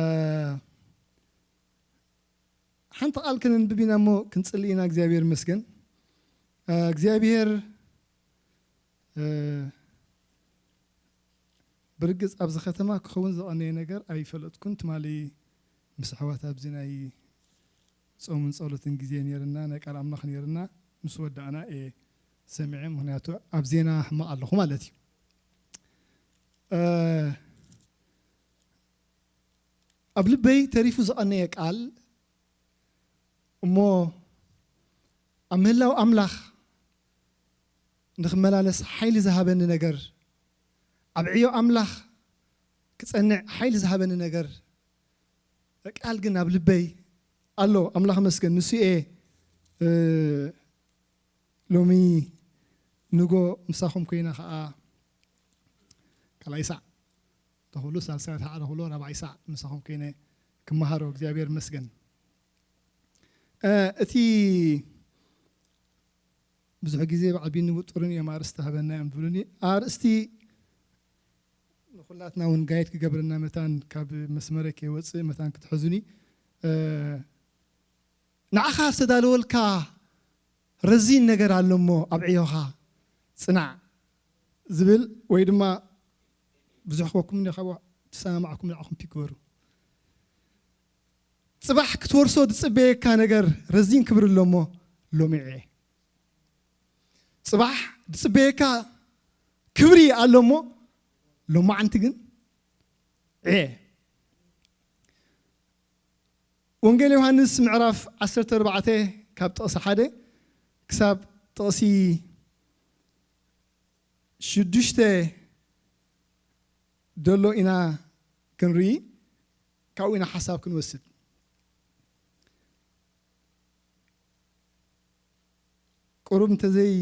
ሓንቲ ቃል ከነንብብ ኢና እሞ ክንጽሊ ኢና። እግዚኣብሔር ይመስገን። እ፣ እግዚኣብሔር፣ እ፣ ብርግጽ ኣብዚ ከተማ ክኸውን ዝቐነየ ነገር ኣይፈለጥኩን። ትማሊ ምስ ኣሕዋት ኣብዚ ናይ ጾምን ጸሎትን ግዜ ነይርና፣ ናይ ቃል ኣምላኽ ነይርና፣ ምስ ወዳእና እየ ሰሚዐ። ምኽንያቱ ኣብ ዜና ሕማቕ ኣለኹ ማለት እዩ። እ፣ ኣብ ልበይ ተሪፉ ዝቐነየ ቃል እሞ ኣብ ምህላው ኣምላኽ ንኽመላለስ ሓይሊ ዝሃበኒ ነገር፣ ኣብ ዕዮ ኣምላኽ ክጸንዕ ሓይሊ ዝሃበኒ ነገር፣ ቃል ግን ኣብ ልበይ ኣሎ። ኣምላኽ መስገን ንሱ እየ። እ፣ ሎሚ ንጎ ምሳኹም ኮይነ ኸዓ ካልኣይ ሳዕ ተኽእሉ፣ ሳልሳይ ሳዕ ተኽእሉ፣ ራብዓይ ሳዕ ምሳኹም ኮይነ ክመሃሮ እግዚኣብሔር መስገን። እ፣ እቲ ብዙሕ ግዜ ብዓቢን ንብጡርን እዮም ኣርእስቲ ሃበና እዮም ዝብሉኒ። ኣርእስቲ ንኹላትና እውን ጋይድ ክገብርና መታን ካብ መስመረ ከይወፅእ መታን ክትሕዙኒ። እ፣ ንዓኻ ዝተዳለወልካ ረዚን ነገር ኣሎ እሞ ኣብ ዕዮኻ ጽናዕ ዝብል ወይ ድማ ብዙሕ ክበኩም እንደ ካብ ተሰማማዕኩም ንዓኹም ፒክ ግበሩ። ጽባሕ ክትወርሶ ዝጽበየካ ነገር ረዚን ክብሪ ኣሎ እሞ ሎሚ ዕየ። ጽባሕ ዝጽበየካ ክብሪ ኣሎ እሞ ሎማዓንቲ ግን ዕየ። ወንጌል ዮሃንስ ምዕራፍ ዓሰርተ ኣርባዕተ ካብ ጥቕሲ ሓደ ክሳብ ጥቕሲ ሽዱሽተ ደሎ ኢና ክንርኢ፣ ካብኡ ኢና ሓሳብ ክንወስድ። ቁሩብ እንተዘይ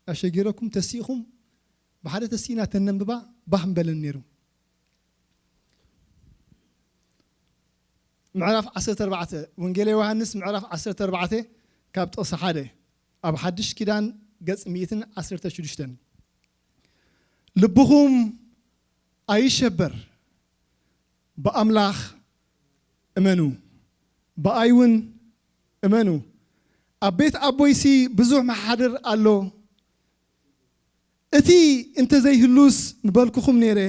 ኣሸጊረኩም ተሲእኹም ብሓደ ተሲእና ተነንብባ ባህ ምበለን ነይሩ። ምዕራፍ ዓሰርተ ኣርባዕተ፣ ወንጌል ዮሃንስ ምዕራፍ ዓሰርተ ኣርባዕተ ካብ ጥቕሲ ሓደ፣ ኣብ ሓድሽ ኪዳን ገጽ ሚእትን ዓሰርተ ሽዱሽተን። ልብኹም ኣይሸበር፣ ብኣምላኽ እመኑ፣ ብኣይ እውን እመኑ። ኣብ ቤት ኣቦይሲ ብዙሕ መሓድር ኣሎ። እቲ እንተዘይህሉስ ምበልኩኹም ነይረ፣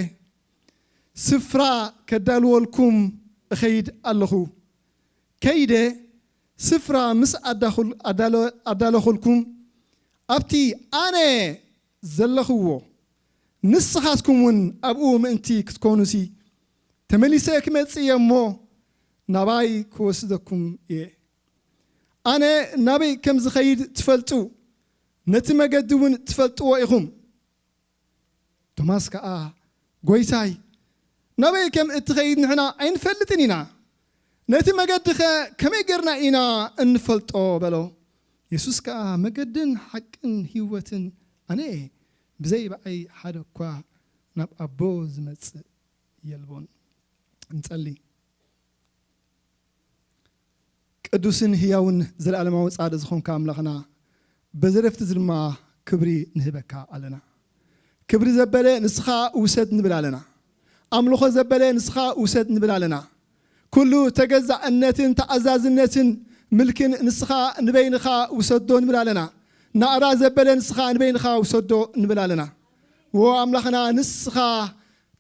ስፍራ ከዳልወልኩም እኸይድ ኣለኹ። ከይደ ስፍራ ምስ ኣዳኹል-፣ ኣዳለ-፣ ኣዳለኹልኩም፣ ኣብቲ ኣነ ዘለኽዎ ንስኻትኩም እውን ኣብኡ ምእንቲ ክትኮኑሲ፣ ተመሊሰ ክመጽእ እየ እሞ ናባይ ክወስደኩም እየ። ኣነ ናበይ ከም ዝኸይድ ትፈልጡ፣ ነቲ መገዲ እውን ትፈልጥዎ ኢኹም። ቶማስ ከኣ፣ "ጐይታይ፣ ናበይ ከም እትኸይድ ንሕና ኣይንፈልጥን ኢና። ነቲ መገዲኸ ከመይ ጌርና ኢና እንፈልጦ?" በሎ። የሱስ ከኣ፣ "መገድን ሓቅን ህይወትን ኣነ እየ። ብዘይ ብኣይ ሓደ እኳ ናብ ኣቦ ዝመጽእ የልቦን።" ንጸሊ። ቅዱስን ህያውን ዘለኣለማዊ ጻድቕ ዝኾንካ ኣምላኽና፣ በዚ ረፍቲ እዚ ድማ ክብሪ ንህበካ ኣለና። ክብሪ ዘበለ ንስኻ ውሰድ ንብል ኣለና። ኣምልኾ ዘበለ ንስኻ ውሰድ ንብል ኣለና። ኩሉ ተገዛእነትን ተኣዛዝነትን ምልክን ንስኻ ንበይንኻ ውሰዶ ንብል ኣለና። ናእራ ዘበለ ንስኻ ንበይንኻ ውሰዶ ንብል ኣለና። ዎ ኣምላኽና ንስኻ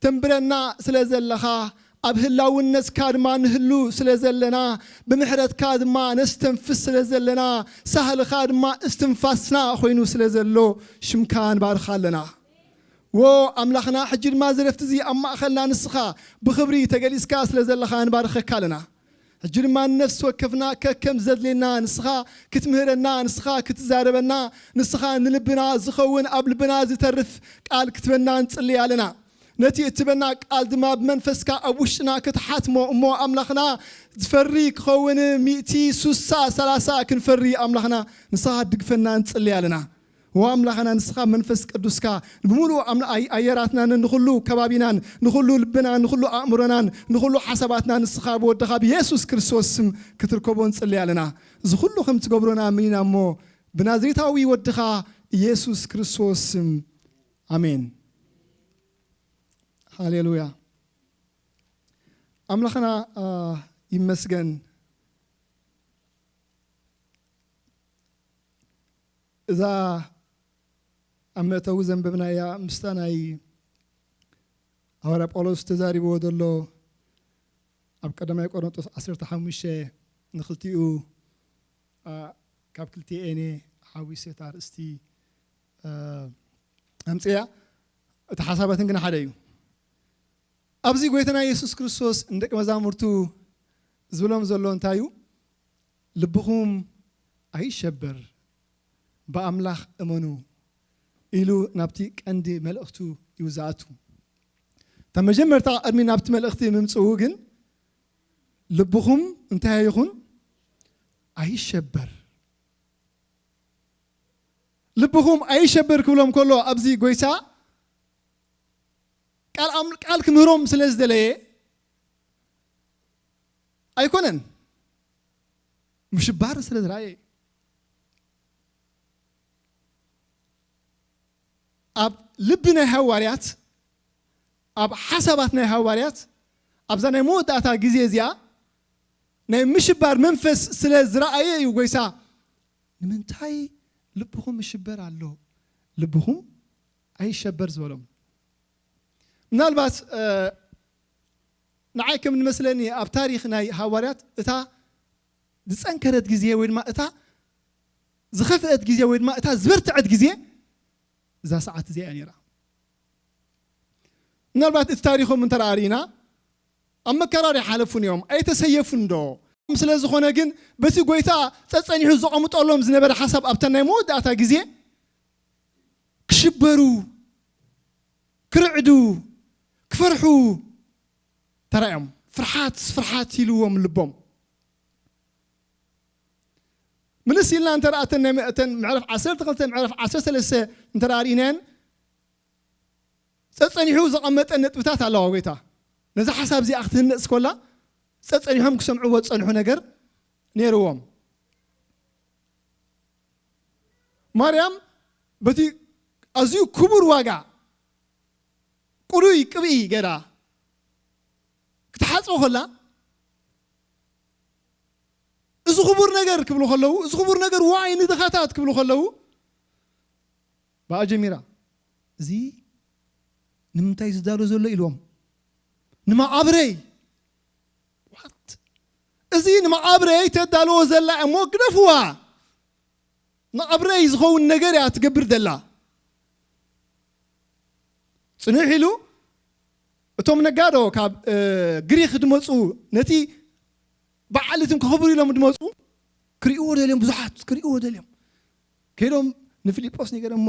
ተንብረና ስለ ዘለኻ፣ ኣብ ህላውነትካ ድማ ንህሉ ስለ ዘለና፣ ብምሕረትካ ድማ ነስተንፍስ ስለ ዘለና፣ ሳህልኻ ድማ እስትንፋስና ኮይኑ ስለ ዘሎ፣ ሽምካ ንባርኻ ኣለና። ዎ ኣምላኽና፣ ሕጂ ድማ እዚ ረፍቲ እዚ ኣብ ማእኸልና ንስኻ ብኽብሪ ተገሊጽካ ስለ ዘለኻ ንባርኸካ ኣለና። ሕጂ ድማ ንነፍሲ ወከፍና ከከም ዘድልየና ንስኻ ክትምህረና፣ ንስኻ ክትዛረበና፣ ንስኻ ንልብና ዝኸውን ኣብ ልብና ዝተርፍ ቃል ክትበና ንጽሊ ኣለና። ነቲ እትበና ቃል ድማ ብመንፈስካ ኣብ ውሽጥና ክትሓትሞ እሞ ኣምላኽና ዝፈሪ ክኸውን ሚእቲ ሱሳ ሰላሳ ክንፈሪ ኣምላኽና ንስኻ ድግፈና ንጽሊ ኣለና። ዎ ኣምላኽና ንስኻ መንፈስ ቅዱስካ ብምሉእ ኣምላ-፣ ኣይ-፣ ኣየራትናን ንኹሉ ከባቢናን ንኹሉ ልብናን ንኹሉ ኣእምሮናን ንኹሉ ሓሳባትና ንስኻ ብወድኻ ብየሱስ ክርስቶስ ስም ክትርከቦ ንጽሊ ኣለና። እዚ ኩሉ ከም ትገብሮና ኣሚና እሞ ብናዝሬታዊ ወድኻ ኢየሱስ ክርስቶስ ስም ኣሜን። ሃሌሉያ። ኣምላኽና፣ አ፣ ይመስገን። እዛ ኣብ መእተዊ ዘንበብናያ ምስታ ናይ ሃዋርያ ጳውሎስ ተዛሪብዎ ዘሎ ኣብ ቀዳማይ ቆሮንጦስ ዓሰርተ ሓሙሽተ ንኽልቲኡ፣ አ፣ ካብ ክልቲኤን ሓዊሰ እታ ኣርእስቲ፣ አ፣ ኣምጽያ። እቲ ሓሳባትን ግን ሓደ እዩ። ኣብዚ ጎይታና የሱስ ክርስቶስ ንደቂ መዛሙርቱ ዝብሎም ዘሎ እንታይ እዩ? ልብኹም ኣይሸበር፣ ብኣምላኽ እመኑ ኢሉ ናብቲ ቀንዲ መልእኽቱ እዩ ዝኣቱ። እታ መጀመርታ ቅድሚ ናብቲ መልእኽቲ ምምፅኡ ግን ልብኹም እንታይ ይኹን? ኣይሸበር። ልብኹም ኣይሸበር ክብሎም ከሎ ኣብዚ ጎይታ ቃል ኣም- ቃል ክምህሮም ስለ ዝደለየ ኣይኮነን፣ ምሽባር ስለ ዝረኣየ። ኣብ ልቢ ናይ ሃዋርያት፣ ኣብ ሓሳባት ናይ ሃዋርያት ኣብዛ ናይ መወዳእታ ግዜ እዚኣ ናይ ምሽባር መንፈስ ስለ ዝረኣየ እዩ ጎይታ ንምንታይ ልብኹም ይሽበር ኣሎ? ልብኹም ኣይሸበር ዝበሎም። ምናልባት ንዓይ ከም ንመስለኒ ኣብ ታሪኽ ናይ ሃዋርያት እታ ዝፀንከረት ግዜ ወይ ድማ እታ ዝኸፍአት ግዜ ወይ ድማ እታ ዝበርትዐት ግዜ እዛ ሰዓት እዚኣ እያ ነይራ። ምናልባት እቲ ታሪኾም እንተ ርኢና ኣብ መከራ ኣይሓለፉን እዮም፣ ኣይተሰየፉን ዶ? ስለ ዝኾነ ግን በቲ ጎይታ ጸጸኒሑ ዘቐምጠሎም ዝነበረ ሓሳብ ኣብተን ናይ መወዳእታ ግዜ ክሽበሩ፣ ክርዕዱ፣ ክፈርሑ ተራእዮም። ፍርሓት ፍርሓት ኢልዎም ልቦም። ምልስ ኢልና እንተ ርኣተን ናይ እተን ምዕራፍ ዓሰርተ ክልተ ምዕራፍ ዓሰርተ ሰለስተ እንተ ርኢናየን ጸጸኒሑ ዘቐመጠ ነጥብታት ኣለዋ። ጎይታ ነዚ ሓሳብ እዚኣ ክትህነጽ ኮላ ጸጸኒሖም ክሰምዕዎ ዝጸንሑ ነገር ነይርዎም። ማርያም በቲ ኣዝዩ ክቡር ዋጋ ቅሉይ ቅብኢ ገይራ ክትሓጽቦ ኮላ እዚ ክቡር ነገር ክብሉ ከለዉ፣ እዚ ክቡር ነገር ዋይ ንድኻታት ክብሉ ከለዉ ብኣ ጀሚራ እዚ ንምንታይ ዝዳሎ ዘሎ ኢልዎም። ንመቓብረይ ዋት እዚ ንመቓብረይ ተዳልዎ ዘላ እሞ ግደፍዋ። መቓብረይ ዝኸውን ነገር እያ ትገብር ዘላ። ጽንሕ ኢሉ እቶም ነጋዶ ካብ ግሪክ ድመፁ ነቲ በዓል እትም ክኽብሩ ኢሎም ድመፁ ክርእዎ ደልዮም፣ ብዙሓት ክርእዎ ደልዮም ከይዶም ንፊልጶስ ነገረ እሞ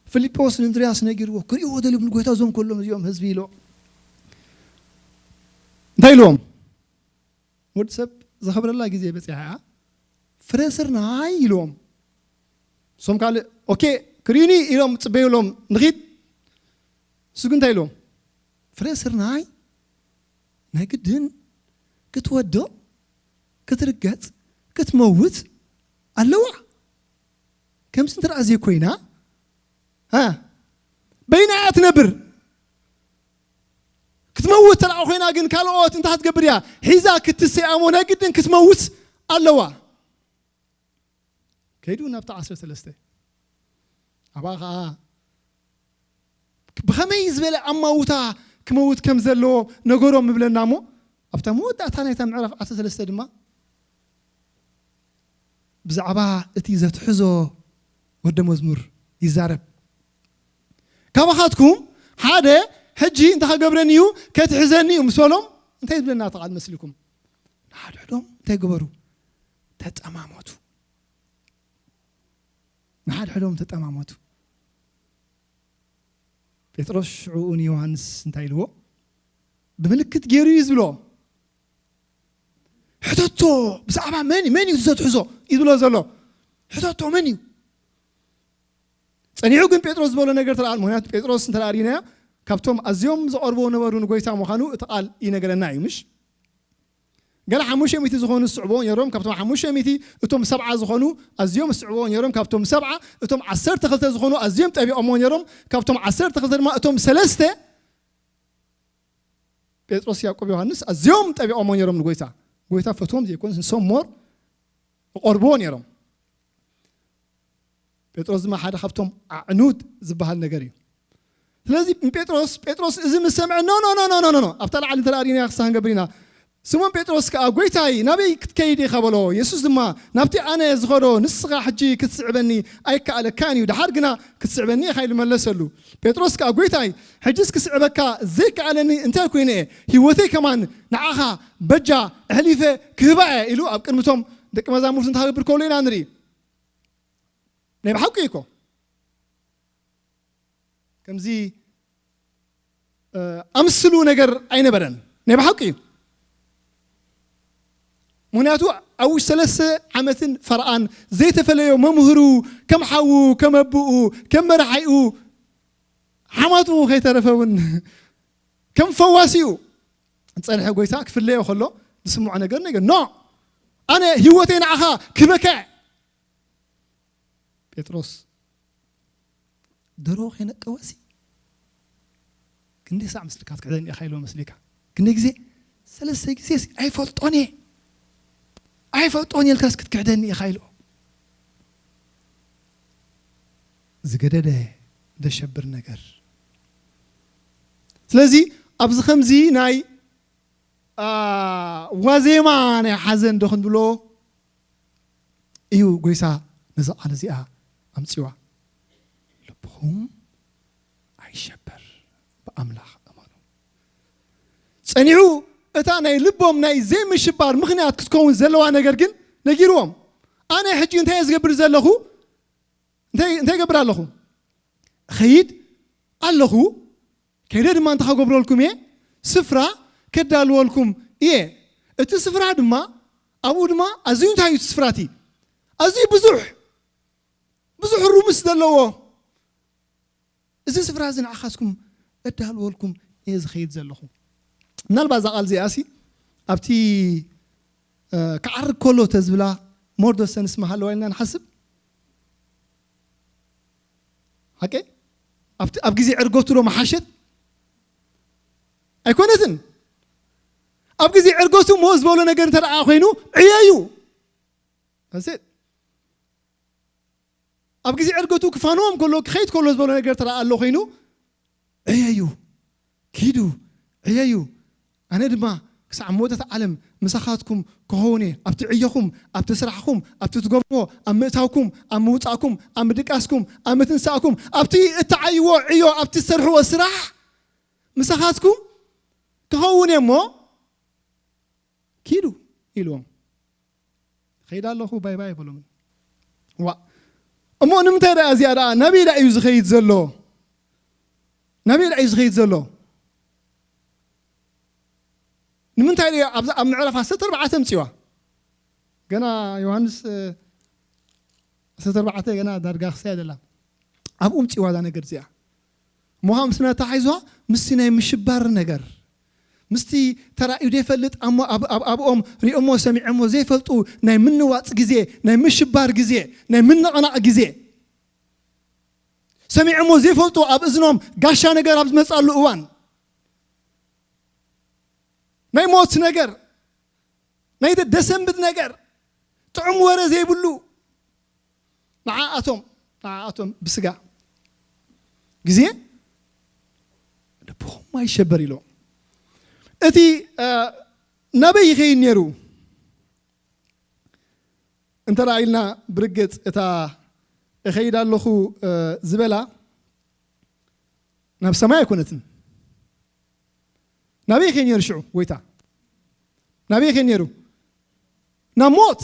ፊልጶስ ንእንድርያስ ነጊርዎ ክርእዎ ደልዮም ንጎይታ እዞም ከሎም እዚኦም ህዝቢ ኢሎ እንታይ ኢልዎም? ወዲ ሰብ ዘኸብረላ ግዜ በፂሓ እያ። ፍረ ስርናይ ኢልዎም። እሶም ካልእ ኦኬ ክርእዩኒ ኢሎም ፅበዩሎም ንኺድ። እሱ ግን እንታይ ኢልዎም? ፍረ ስርናይ ናይ ግድን ክትወዶ ክትርገፅ ክትመውት ኣለዋ። ከምዚ እንተ ደኣ ዘይኮይና በይና እያ ትነብር። ክትመውት ተደኣ ኮይና ግን ካልኦት እንታይ ክትገብር እያ? ሒዛ ክትስእሞ ናይ ግድን ክትመውት ኣለዋ። ከይዱ ናብቲ ዓሰርተ ሰለስተ ኣብኣ ኸዓ ብኸመይ ዝበለ ኣማውታ ክመውት ከም ዘለዎ ነገሮም ይብለና እሞ ኣብታ መወዳእታ ናይታ ምዕራፍ ዓሰርተ ሰለስተ ድማ ብዛዕባ እቲ ዘትሕዞ ወደ መዝሙር ይዛረብ። ካባኻትኩም ሓደ ሕጂ እንታይ ክገብረኒ እዩ? ከትሕዘኒ እዩ ምስ በሎም እንታይ ዝብለና ተቓል መስልኩም? ንሓድሕዶም እንታይ ግበሩ? ተጠማመቱ። ንሓድሕዶም ተጠማመቱ። ጴጥሮስ ሽዑኡ ንዮሃንስ እንታይ ኢልዎ? ብምልክት ገይሩ እዩ ዝብሎ። ሕተቶ ብዛዕባ መን እዩ? መን እዩ ዘትሕዞ እዩ ዝብሎ ዘሎ? ሕተቶ መን እዩ? ጸኒሑ ግን ጴጥሮስ ዝበሎ ነገር ተለዓል። ምክንያቱ ጴጥሮስ እንተ ርኢናዮ ካብቶም ኣዝዮም ዝቐርብዎ ነበሩ ንጎይታ ምዃኑ እቲ ቃል ይነገረና እዩ። ምሽ ገና ሓሙሽተ ሚእቲ ዝኾኑ ዝስዕብዎ ነይሮም። ካብቶም ሓሙሽተ ሚእቲ እቶም ሰብዓ ዝኾኑ ኣዝዮም ዝስዕብዎ ነይሮም። ካብቶም ሰብዓ እቶም ዓሰርተ ክልተ ዝኾኑ ኣዝዮም ጠቢቖምዎ ነይሮም። ካብቶም ዓሰርተ ክልተ ድማ እቶም ሰለስተ ጴጥሮስ፣ ያዕቆብ፣ ዮሃንስ ኣዝዮም ጠቢቖምዎ ነይሮም ንጎይታ። ጎይታ ፈትዎም ዘይኮን ንሶም ሞር ይቐርብዎ ነይሮም። ጴጥሮስ ድማ ሓደ ካብቶም ኣዕኑድ ዝበሃል ነገር እዩ። ስለዚ ጴጥሮስ ጴጥሮስ እዚ ምስ ሰምዐ ኖ ኖ ኖ ኖ ኖ ኖ ኣብታ ላዕሊ እንተ ርኢና ክሳን ገብር ኢና። ስሞን ጴጥሮስ ከኣ ጎይታይ ናበይ ክትከይድ ኢኻ በሎ። የሱስ ድማ ናብቲ ኣነ ዝኸዶ ንስኻ ሕጂ ክትስዕበኒ ኣይከኣለካን እዩ፣ ደሓር ግና ክትስዕበኒ ኢኻ ኢሉ መለሰሉ። ጴጥሮስ ከኣ ጎይታይ ሕጅስ ክስዕበካ ዘይከኣለኒ እንታይ ኮይነ እየ? ህይወተይ ከማን ንዓኻ በጃ ኣሕሊፈ ክህባ እየ ኢሉ ኣብ ቅድሚቶም ደቂ መዛሙርቱ እንታይ ክገብር ከሎ ኢና ንርኢ። ናይ ብሓቂ እኮ ከምዚ ኣምስሉ ነገር ኣይነበረን። ናይ ብሓቂ እዩ። ምክንያቱ ኣብ ውሽጢ ሰለስተ ዓመትን ፈርኣን ዘይተፈለዮ መምህሩ፣ ከም ሓዉ፣ ከም ኣቦኡ፣ ከም መርሓይኡ፣ ሓማቱ ከይተረፈ እውን ከም ፈዋሲኡ ዝጸንሐ ጎይታ ክፍለዮ ከሎ ዝስምዖ ነገር ነገር ኖ፣ ኣነ ህይወተይ ንዓኻ ክበካ። ጴጥሮስ ደሮ ከይነቀወሲ ክንደይ ሳዕ መስልካ ትክሕደኒ ኢኻ ኢልዎ መስሊካ። ክንደይ ግዜ? ሰለስተ ግዜ። ሲ ኣይፈልጦን እየ ኣይፈልጦን እየ ኢልካስ ክትክሕደኒ ኢኻ ኢልዎ። ዝገደደ ደሸብር ነገር። ስለዚ ኣብዚ ከምዚ ናይ ዋዜማ ናይ ሓዘን ዶ ክንብሎ እዩ ጎይታ ነዛ ቃል እዚኣ ኣምፅዋ። ልብኹም ኣይሸበር፣ ብኣምላኽ እመኑ። ፀኒዑ እታ ናይ ልቦም ናይ ዘይምሽባር ምኽንያት ክትከውን ዘለዋ ነገር ግን ነጊርዎም። ኣነ ሕጂ እንታይ እየ ዝገብር ዘለኹ? እንታይ እንታይ እገብር ኣለኹ? ኸይድ ኣለኹ። ከይደ ድማ እንታይ ከገብረልኩም እየ? ስፍራ ከዳልወልኩም እየ። እቲ ስፍራ ድማ ኣብኡ ድማ ኣዝዩ እንታይ እዩ እቲ ስፍራ እቲ? ኣዝዩ ብዙሕ ብዙሕ ሩምስ ዘለዎ እዚ ስፍራ እዚ ንዓኻትኩም እዳልወልኩም እየ ዝኸይድ ዘለኹ። ምናልባት እዛ ቃል እዚኣ ሲ ኣብቲ ክዓርግ ከሎ ተዝብላ ሞር ዶ ሰንስ ምሃለዋ ኢልና ንሓስብ። ሓቂ ኣብ ግዜ ዕርገቱ ዶ መሓሸት? ኣይኮነትን። ኣብ ግዜ ዕርገቱ ሞ ዝበሎ ነገር እንተ ደኣ ኮይኑ ዕየዩ። ኣብ ግዜ ዕርገቱ ክፋንዎም ከሎ ክኸይድ ከሎ ዝበሎ ነገር ተደኣ ኣሎ ኮይኑ ዕየዩ፣ ኪዱ፣ ዕየዩ። ኣነ ድማ ክሳዕ መወዳእታ ዓለም ምሳኻትኩም ክኸውን እየ። ኣብቲ ዕዮኹም፣ ኣብቲ ስራሕኹም፣ ኣብቲ ትገብርዎ፣ ኣብ ምእታውኩም፣ ኣብ ምውጻእኩም፣ ኣብ ምድቃስኩም፣ ኣብ ምትንሳእኩም፣ ኣብቲ እትዓይዎ ዕዮ፣ ኣብቲ ትሰርሕዎ ስራሕ ምሳኻትኩም ክኸውን እየ እሞ ኪዱ ኢልዎም። ኸይድ ኣለኹ ባይ ባይ ኣይበሎምን። ዋ እሞ ንምንታይ ደኣ እዚኣ ደኣ ናበይ ደኣ እዩ ዝኸይድ ዘሎ? ናበይ ደኣ እዩ ዝኸይድ ዘሎ? ንምንታይ ደኣ ኣብዚ ኣብ ምዕራፍ ዓሰርተ ኣርባዕተ ኣምጺዋ? ገና ዮሃንስ ዓሰርተ ኣርባዕተ ገና ዳርጋ ክሳይ ኣይደላ ኣብኡ ኣምጺዋ እዛ ነገር እዚኣ። እሞ ምስ መን ኣተሓሒዝዋ? ምስቲ ናይ ምሽባር ነገር፣ ምስቲ ተራእዩ ዘይፈልጥ ኣሞ ኣብኦም ሪኦሞ ሰሚዖሞ ዘይፈልጡ ናይ ምንዋፅ ግዜ፣ ናይ ምሽባር ግዜ፣ ናይ ምንቕናቕ ግዜ፣ ሰሚዖሞ ዘይፈልጡ ኣብ እዝኖም ጋሻ ነገር ኣብ ዝመፃሉ እዋን ናይ ሞት ነገር ናይ ደሰንብት ነገር ጥዑም ወረ ዘይብሉ ንዓኣቶም ንዓኣቶም ብስጋ ግዜ ልብኹም ኣይሸበር ኢሎም። እቲ ናበይ ይኸይድ ነይሩ እንተ ኢልና ብርግፅ እታ እኸይድ ኣለኹ ዝበላ ናብ ሰማይ ኣይኮነትን። ናበይ ከይ ነይሩ ሽዑ ጎይታ? ናበይ ከይ ነይሩ? ናብ ሞት።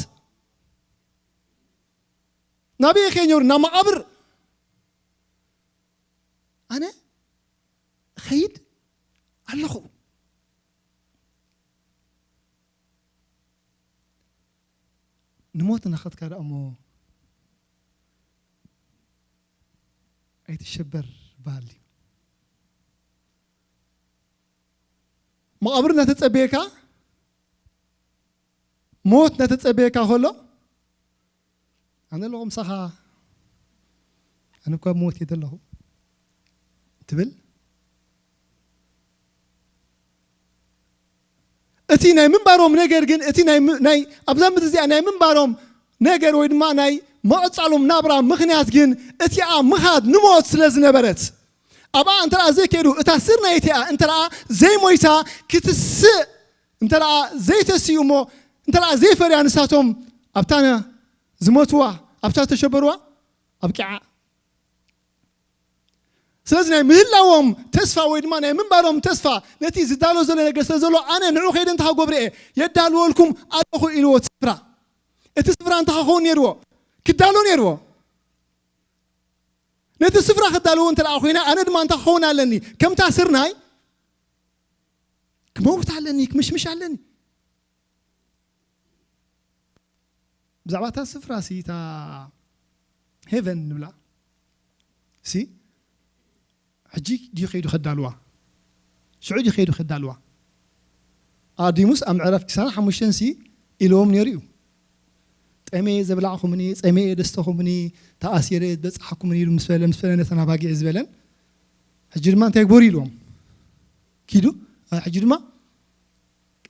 ናበይ ከይ ነይሩ? ናብ መቓብር። ኣነ ኸይድ ኣለኹ። ንሞት እናኸድካ ደኣ እሞ ኣይትሸበር በሃል ድዩ? መቓብር እናተጸበየካ፣ ሞት እናተጸበየካ ከሎ፣ ኣነ ኣለኹ ምሳኻ፣ ኣነ እኳ ሞት እየ ዘለኹ ትብል። እቲ ናይ ምንባሮም ነገር ግን፣ እቲ ናይ ም-፣ ናይ ኣብዛ ምድሪ እዚኣ ናይ ምንባሮም ነገር ወይ ድማ ናይ ምቕጻሎም ናብራ ምኽንያት ግን እቲኣ ምኻድ ንሞት ስለ ዝነበረት፣ ኣብኣ እንተ ደኣ ዘይከዱ፣ እታ ስር ናይቲኣ እንተ ደኣ ዘይሞይታ፣ ክትስእ እንተ ደኣ ዘይተስኡ እሞ፣ እንተ ደኣ ዘይፈርያ፣ ንሳቶም ኣብታ ዝሞትዋ፣ ኣብታ ዝተሸበርዋ ኣብቂዓ። ስለዚ ናይ ምህላዎም ተስፋ ወይ ድማ ናይ ምንባሮም ተስፋ ነቲ ዝዳሎ ዘሎ ነገር ስለ ዘሎ፣ ኣነ ንዑ ከይደ እንታይ ክገብር እየ? የዳልወልኩም ኣለኹ ኢልዎ እቲ ስፍራ። እቲ ስፍራ እንታይ ክኸውን ነይርዎ? ክዳሎ ነይርዎ። ነቲ ስፍራ ክዳልዎ እንተ ደኣ ኮይና፣ ኣነ ድማ እንታይ ክኸውን ኣለኒ? ከምታ ስርናይ ክመውት ኣለኒ፣ ክምሽምሽ ኣለኒ። ብዛዕባ እታ ስፍራ ሲ፣ እታ ሄቨን ንብላ ሲ፣ ሕጂ ድዩ ከይዱ ከዳልዋ? ሽዑ ድዩ ከይዱ ከዳልዋ? ኣዲሙስ ኣብ ምዕራፍ ክሳና ሓሙሽተን ሲ ኢልዎም ነይሩ እዩ። ጠሜ ዘብላዕኹምኒ፣ ጸሜ ደስተኹምኒ፣ ተኣሲረ በጻሕኩምኒ ኢሉ ምስ በለ፣ ምስ በለ ነተን ኣባጊዕ ዝበለን፣ ሕጂ ድማ እንታይ ግበሩ ኢልዎም? ኪዱ። ሕጂ ድማ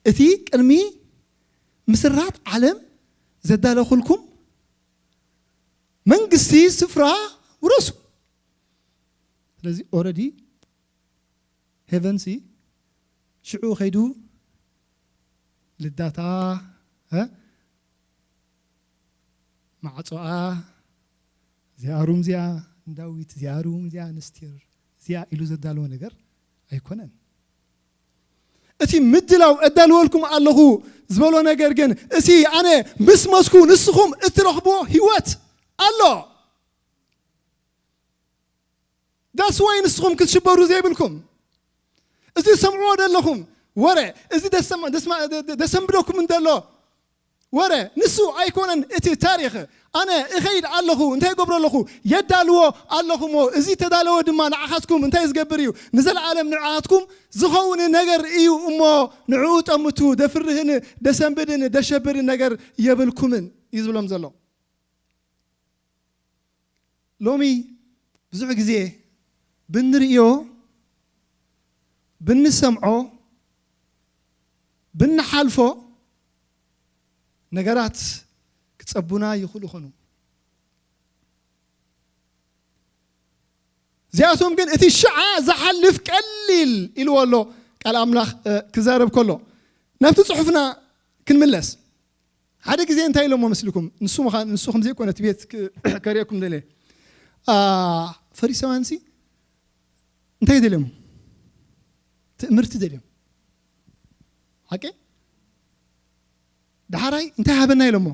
እቲ ቅድሚ ምስራት ዓለም ዘዳለኹልኩም መንግስቲ ስፍራ ውረሱ። ስለዚ ኦረዲ ሄቨን ሲ ሽዑ ከይዱ ልዳታ፣ እ፣ ማዕጾኣ፣ እዚኣ ሩም እዚኣ ንዳዊት፣ እዚኣ ሩም እዚኣ ንስቴር፣ እዚኣ ኢሉ ዘዳለዎ ነገር ኣይኮነን። እቲ ምድላው እዳልወልኩም ኣለኹ ዝበሎ ነገር ግን፣ እቲ ኣነ ምስ መስኩ ንስኹም እትረኽብዎ ህይወት ኣሎ። ዳስ ዋይ ንስኹም ክትሽበሩ ዘይብልኩም፣ እዚ ሰምዕዎ ዘለኹም ወረ፣ እዚ ደሰም-፣ ደስማ-፣ ደ-፣ ደ-፣ ደሰንብደኩም እንደሎ ወረ፣ ንሱ ኣይኮነን እቲ ታሪኽ። ኣነ እኸይድ ኣለኹ፣ እንታይ እገብሮ ኣለኹ? የዳልዎ ኣለኹ እሞ፣ እዚ ተዳለወ ድማ ንዓኻትኩም እንታይ ዝገብር እዩ? ንዘለዓለም ንዓኻትኩም ዝኸውን ነገር እዩ እሞ፣ ንዕኡ ጠምቱ፣ ደፍርህን ደሰንብድን ደሸብርን ነገር የብልኩምን እዩ ዝብሎም ዘሎ። ሎሚ ብዙሕ ግዜ ብንርእዮ፣ ብንሰምዖ፣ ብንሓልፎ ነገራት ክጸቡና ይኽእሉ ይኾኑ። እዚኣቶም ግን እቲ ሽዓ ዝሓልፍ ቀሊል ኢልዎ ኣሎ ቃል ኣምላኽ፣ እ፣ ክዛረብ ከሎ። ናብቲ ጽሑፍና ክንምለስ። ሓደ ግዜ እንታይ ኢሎሞ መስልኩም? ንሱ ምዃን፣ ንሱ ከም ዘይኮነ እቲ ቤት ክ-፣ ከርእየኩም ደልየ። አ፣ ፈሪሳውያን ሲ እንታይ ደልዮም? ትእምርቲ ደልዮም። ሓቂ? ዳሕራይ እንታይ ሃበና ኢሎሞ?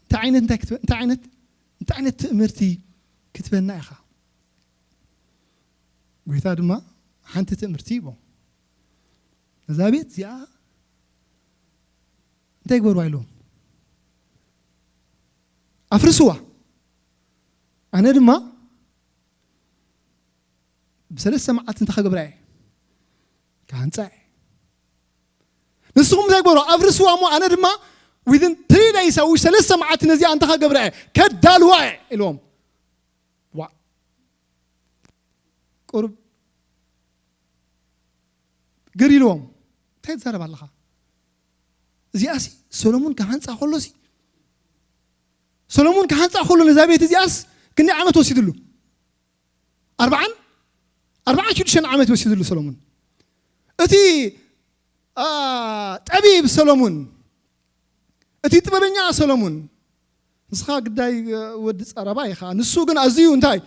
እንታይ ዓይነት፣ እንታይ ክትበ-፣ እንታይ ዓይነት፣ እንታይ ዓይነት ትእምርቲ ክትበና ኢኻ? ጎይታ ድማ ሓንቲ ትእምርቲ ይቦ። ነዛ ቤት እዚኣ እንታይ ግበርዋ ኢሎም? ኣፍርስዋ። ኣነ ድማ ብሰለስተ መዓልቲ እንታይ ክገብራ እየ? ክሃንጻ እየ። ንስኹም እንታይ ግበሩ? ኣፍርስዋ እሞ ኣነ ድማ within three days፣ ኣብ ውሽጢ ሰለስተ መዓልቲ ነዚኣ እንታይ ክገብራ እየ? ከዳልዋ እየ ኢልዎም። ዋ። ቁሩብ ግር ኢልዎም። እንታይ ትዛረብ ኣለኻ? እዚኣሲ ሰሎሞን ክሃንጻ ከሎሲ፣ ሰሎሞን ክሃንጻ ከሎ ነዛ ቤት እዚኣስ ክንደይ ዓመት ወሲድሉ? ኣርብዓን፣ ኣርብዓን ሽዱሽተን ዓመት ወሲድሉ ሰሎሞን። እቲ፣ አ፣ ጠቢብ ሰሎሞን፣ እቲ ጥበበኛ ሰሎሞን፣ ንስኻ ግዳይ፣ እ፣ ወዲ ጸረባ ኢኻ። ንሱ ግን ኣዝዩ እንታይ?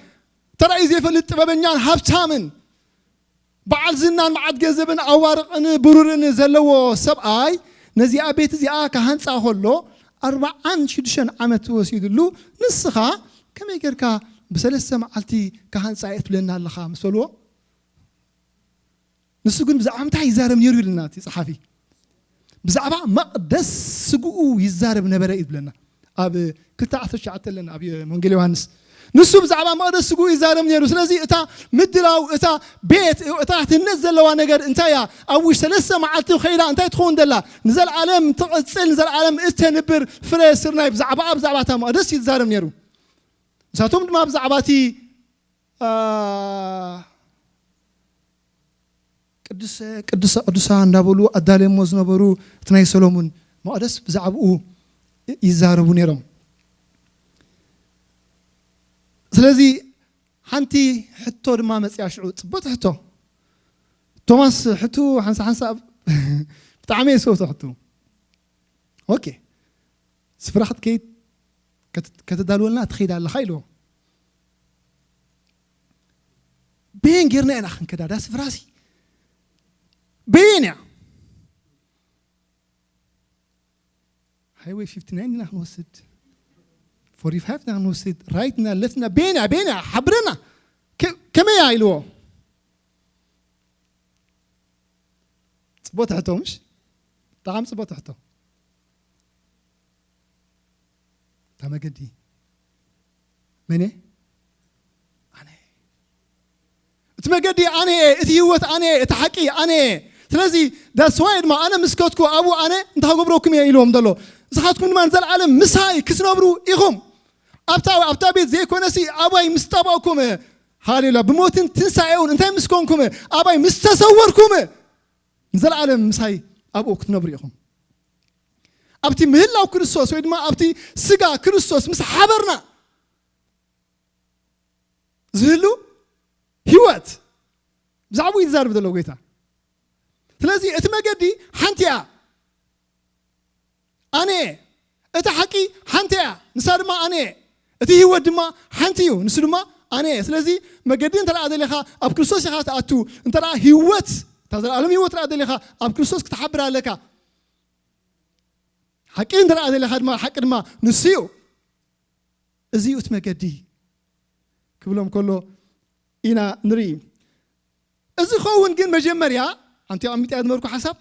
ተራእዩ ዘይፈልጥ ጥበበኛን ሃብታምን፣ በዓል ዝናን መዓት ገንዘብን ኣዋርቕን ብሩርን ዘለዎ ሰብኣይ፣ ነዚኣ ቤት እዚኣ ክሃንጻ ከሎ፣ ኣርብዓን ሽዱሽተን ዓመት ወሲድሉ፣ ንስኻ ከመይ ጌርካ ብሰለስተ መዓልቲ ክሃንጻ እየ ትብለና ኣለኻ? ምስ በልዎ፣ ንሱ ግን ብዛዕባ እንታይ ይዛረብ ነይሩ ኢልና እቲ ጸሓፊ? ብዛዕባ መቕደስ ስግኡ ይዛረብ ነበረ እዩ ዝብለና። ኣብ ክልተ ዓሰርተ ትሽዓተ ኣለና፣ ኣብ ወንጌል ዮሃንስ። ንሱ ብዛዕባ መቕደስ ስግኡ ይዛረብ ነይሩ። ስለዚ እታ ምድላው፣ እታ ቤት፣ እታ ትህነጽ ዘለዋ ነገር እንታይ እያ? ኣብ ውሽጢ ሰለስተ መዓልቲ ከይዳ እንታይ ትኸውን ዘላ? ንዘለዓለም ትቕጽል፣ ንዘለዓለም እተንብር ፍረ ስርናይ ብዛዕባ፣ ብዛዕባ እታ መቕደስ እዩ ዝዛረብ ነይሩ። ንሳቶም ድማ ብዛዕባ እቲ አ፣ ቅዱሰ ቅዱሰ ቅዱሳን እንዳበሉ ኣዳልዮሞ ዝነበሩ እቲ ናይ ሰሎሞን መቕደስ ብዛዕባኡ ይዛረቡ ነይሮም። ስለዚ ሓንቲ ሕቶ ድማ መጽያ ሽዑ፣ ጽብቕቲ ሕቶ። ቶማስ ሕቱ ሓንሳ ሓንሳ ብጣዕሚ እየ ዝፈትዎ ሕቱ። ኦኬ፣ ስፍራ ክትከይድ ከት-፣ ከተዳልወልና ትኸይድ ኣለኻ ኢልዎ። በየን ጌርና ኢና ክንከዳ እዛ ስፍራ ሲ? በየን እያ? ሃይወይ ፊፍቲ ናይን ኢና ክንወስድ፣ ፎርቲ ፋይቭ ኢና ክንወስድ፣ ራይት እና ለፍት እና ቤና ቤና ሓብረና ከ- ከመይ ኢያ ኢልዎ። ጽቡቕ ሕቶ ምሽ? ብጣዕሚ ጽቡቕ ሕቶ። እታ መገዲ መን እየ? ኣነ እየ። እቲ መገዲ ኣነ እየ፣ እቲ ህይወት ኣነ እየ፣ እቲ ሓቂ ኣነ እየ። ስለዚ that's why ድማ ኣነ ምስ ከድኩ ኣብኡ ኣነ እንታይ ክገብረኩም እየ ኢልዎም ዘሎ። ንስኻትኩም ድማ ንዘለዓለም ምሳይ ክትነብሩ ኢኹም። ኣብታ ኣብታ ቤት ዘይኮነሲ ኣባይ ምስ ጠበቕኩም፣ ሃሌሉያ፣ ብሞትን ትንሳኤውን እንታይ ምስ ኮንኩም፣ ኣባይ ምስ ተሰወርኩም፣ ንዘለዓለም ምሳይ ኣብኡ ክትነብሩ ኢኹም። ኣብቲ ምህላው ክርስቶስ ወይ ድማ ኣብቲ ስጋ ክርስቶስ ምስ ሓበርና ዝህሉ ህይወት ብዛዕባኡ እዩ ዝዛረብ ዘሎ ጎይታ። ስለዚ እቲ መገዲ ሓንቲ እያ፣ ኣነ እየ። እቲ ሓቂ ሓንቲ እያ፣ ንሳ ድማ ኣነ እየ። እቲ ህይወት ድማ ሓንቲ እዩ፣ ንሱ ድማ ኣነ እየ። ስለዚ መገዲ እንተ ደኣ ደሊኻ ኣብ ክርስቶስ ኢኻ ትኣቱ፣ እንተ ደኣ ህይወት እታ ዘለኣለም ህይወት ደኣ ደሊኻ ኣብ ክርስቶስ ክትሓብር ኣለካ። ሓቂ እንተ ደኣ ደሊኻ ድማ ሓቂ ድማ ንሱ እዩ። እዚ እዩ እቲ መገዲ ክብሎም ከሎ ኢና ንርኢ። እዚ ኸውን ግን መጀመርያ ሓንቲ ኣሚጣ ዝነበርኩ ሓሳብ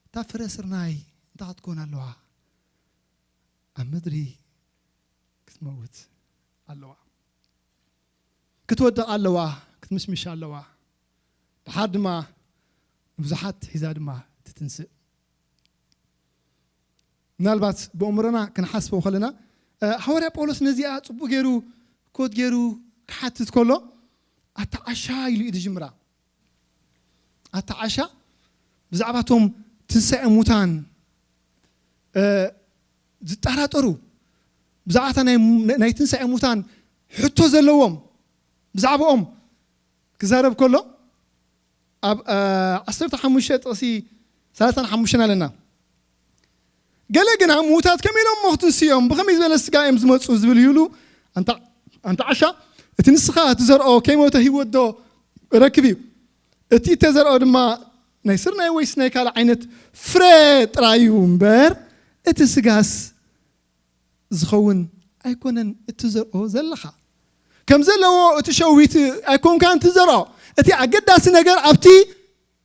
እታ ፍረ ስርናይ እንታይ ክትኮን ኣለዋ? ኣብ ምድሪ ክትመውት ኣለዋ፣ ክትወድቕ ኣለዋ፣ ክትምሽምሽ ኣለዋ፣ ድሓር ድማ ንብዙሓት ሒዛ ድማ ትትንስእ። ምናልባት ብእምሮና ክንሓስቦ ከለና፣ እ፣ ሃዋርያ ጳውሎስ ነዚኣ ጽቡቕ ገይሩ፣ ኮት ገይሩ ክሓትት ከሎ፣ ኣታ ዓሻ ኢሉ እዩ ዝጅምራ። ኣታ ዓሻ ብዛዕባቶም ትንሳኤ ሙታን፣ እ፣ ዝጠራጠሩ፣ ብዛዕባታ ናይ፣ ናይ ትንሳኤ ሙታን ሕቶ ዘለዎም፣ ብዛዕባኦም ክዛረብ ከሎ፣ ኣብ፣ እ፣ ዓሰርተ ሓሙሽተ ጥቕሲ ሰላሳን ሓሙሽተን ኣለና። ገለ ግና ምዉታት ከመይ ኢሎም እሞ ክትንስኡ እዮም? ብኸመይ ዝበለ ስጋ እዮም ዝመጹ? ዝብል ይብሉ። ኣንታ ኣንታ ዓሻ፣ እቲ ንስኻ እትዘርኦ ከይሞተ ህይወት ዶ ረክብ እዩ? እቲ እተዘርኦ ድማ ናይ ስርናይ ወይስ ናይ ካልእ ዓይነት ፍረ ጥራይ እዩ እምበር፣ እቲ ስጋስ ዝኸውን ኣይኮነን እትዘርኦ ዘለኻ። ከም ዘለዎ እቲ ሸዊት ኣይኮንካን ትዘርኦ። እቲ ኣገዳሲ ነገር ኣብቲ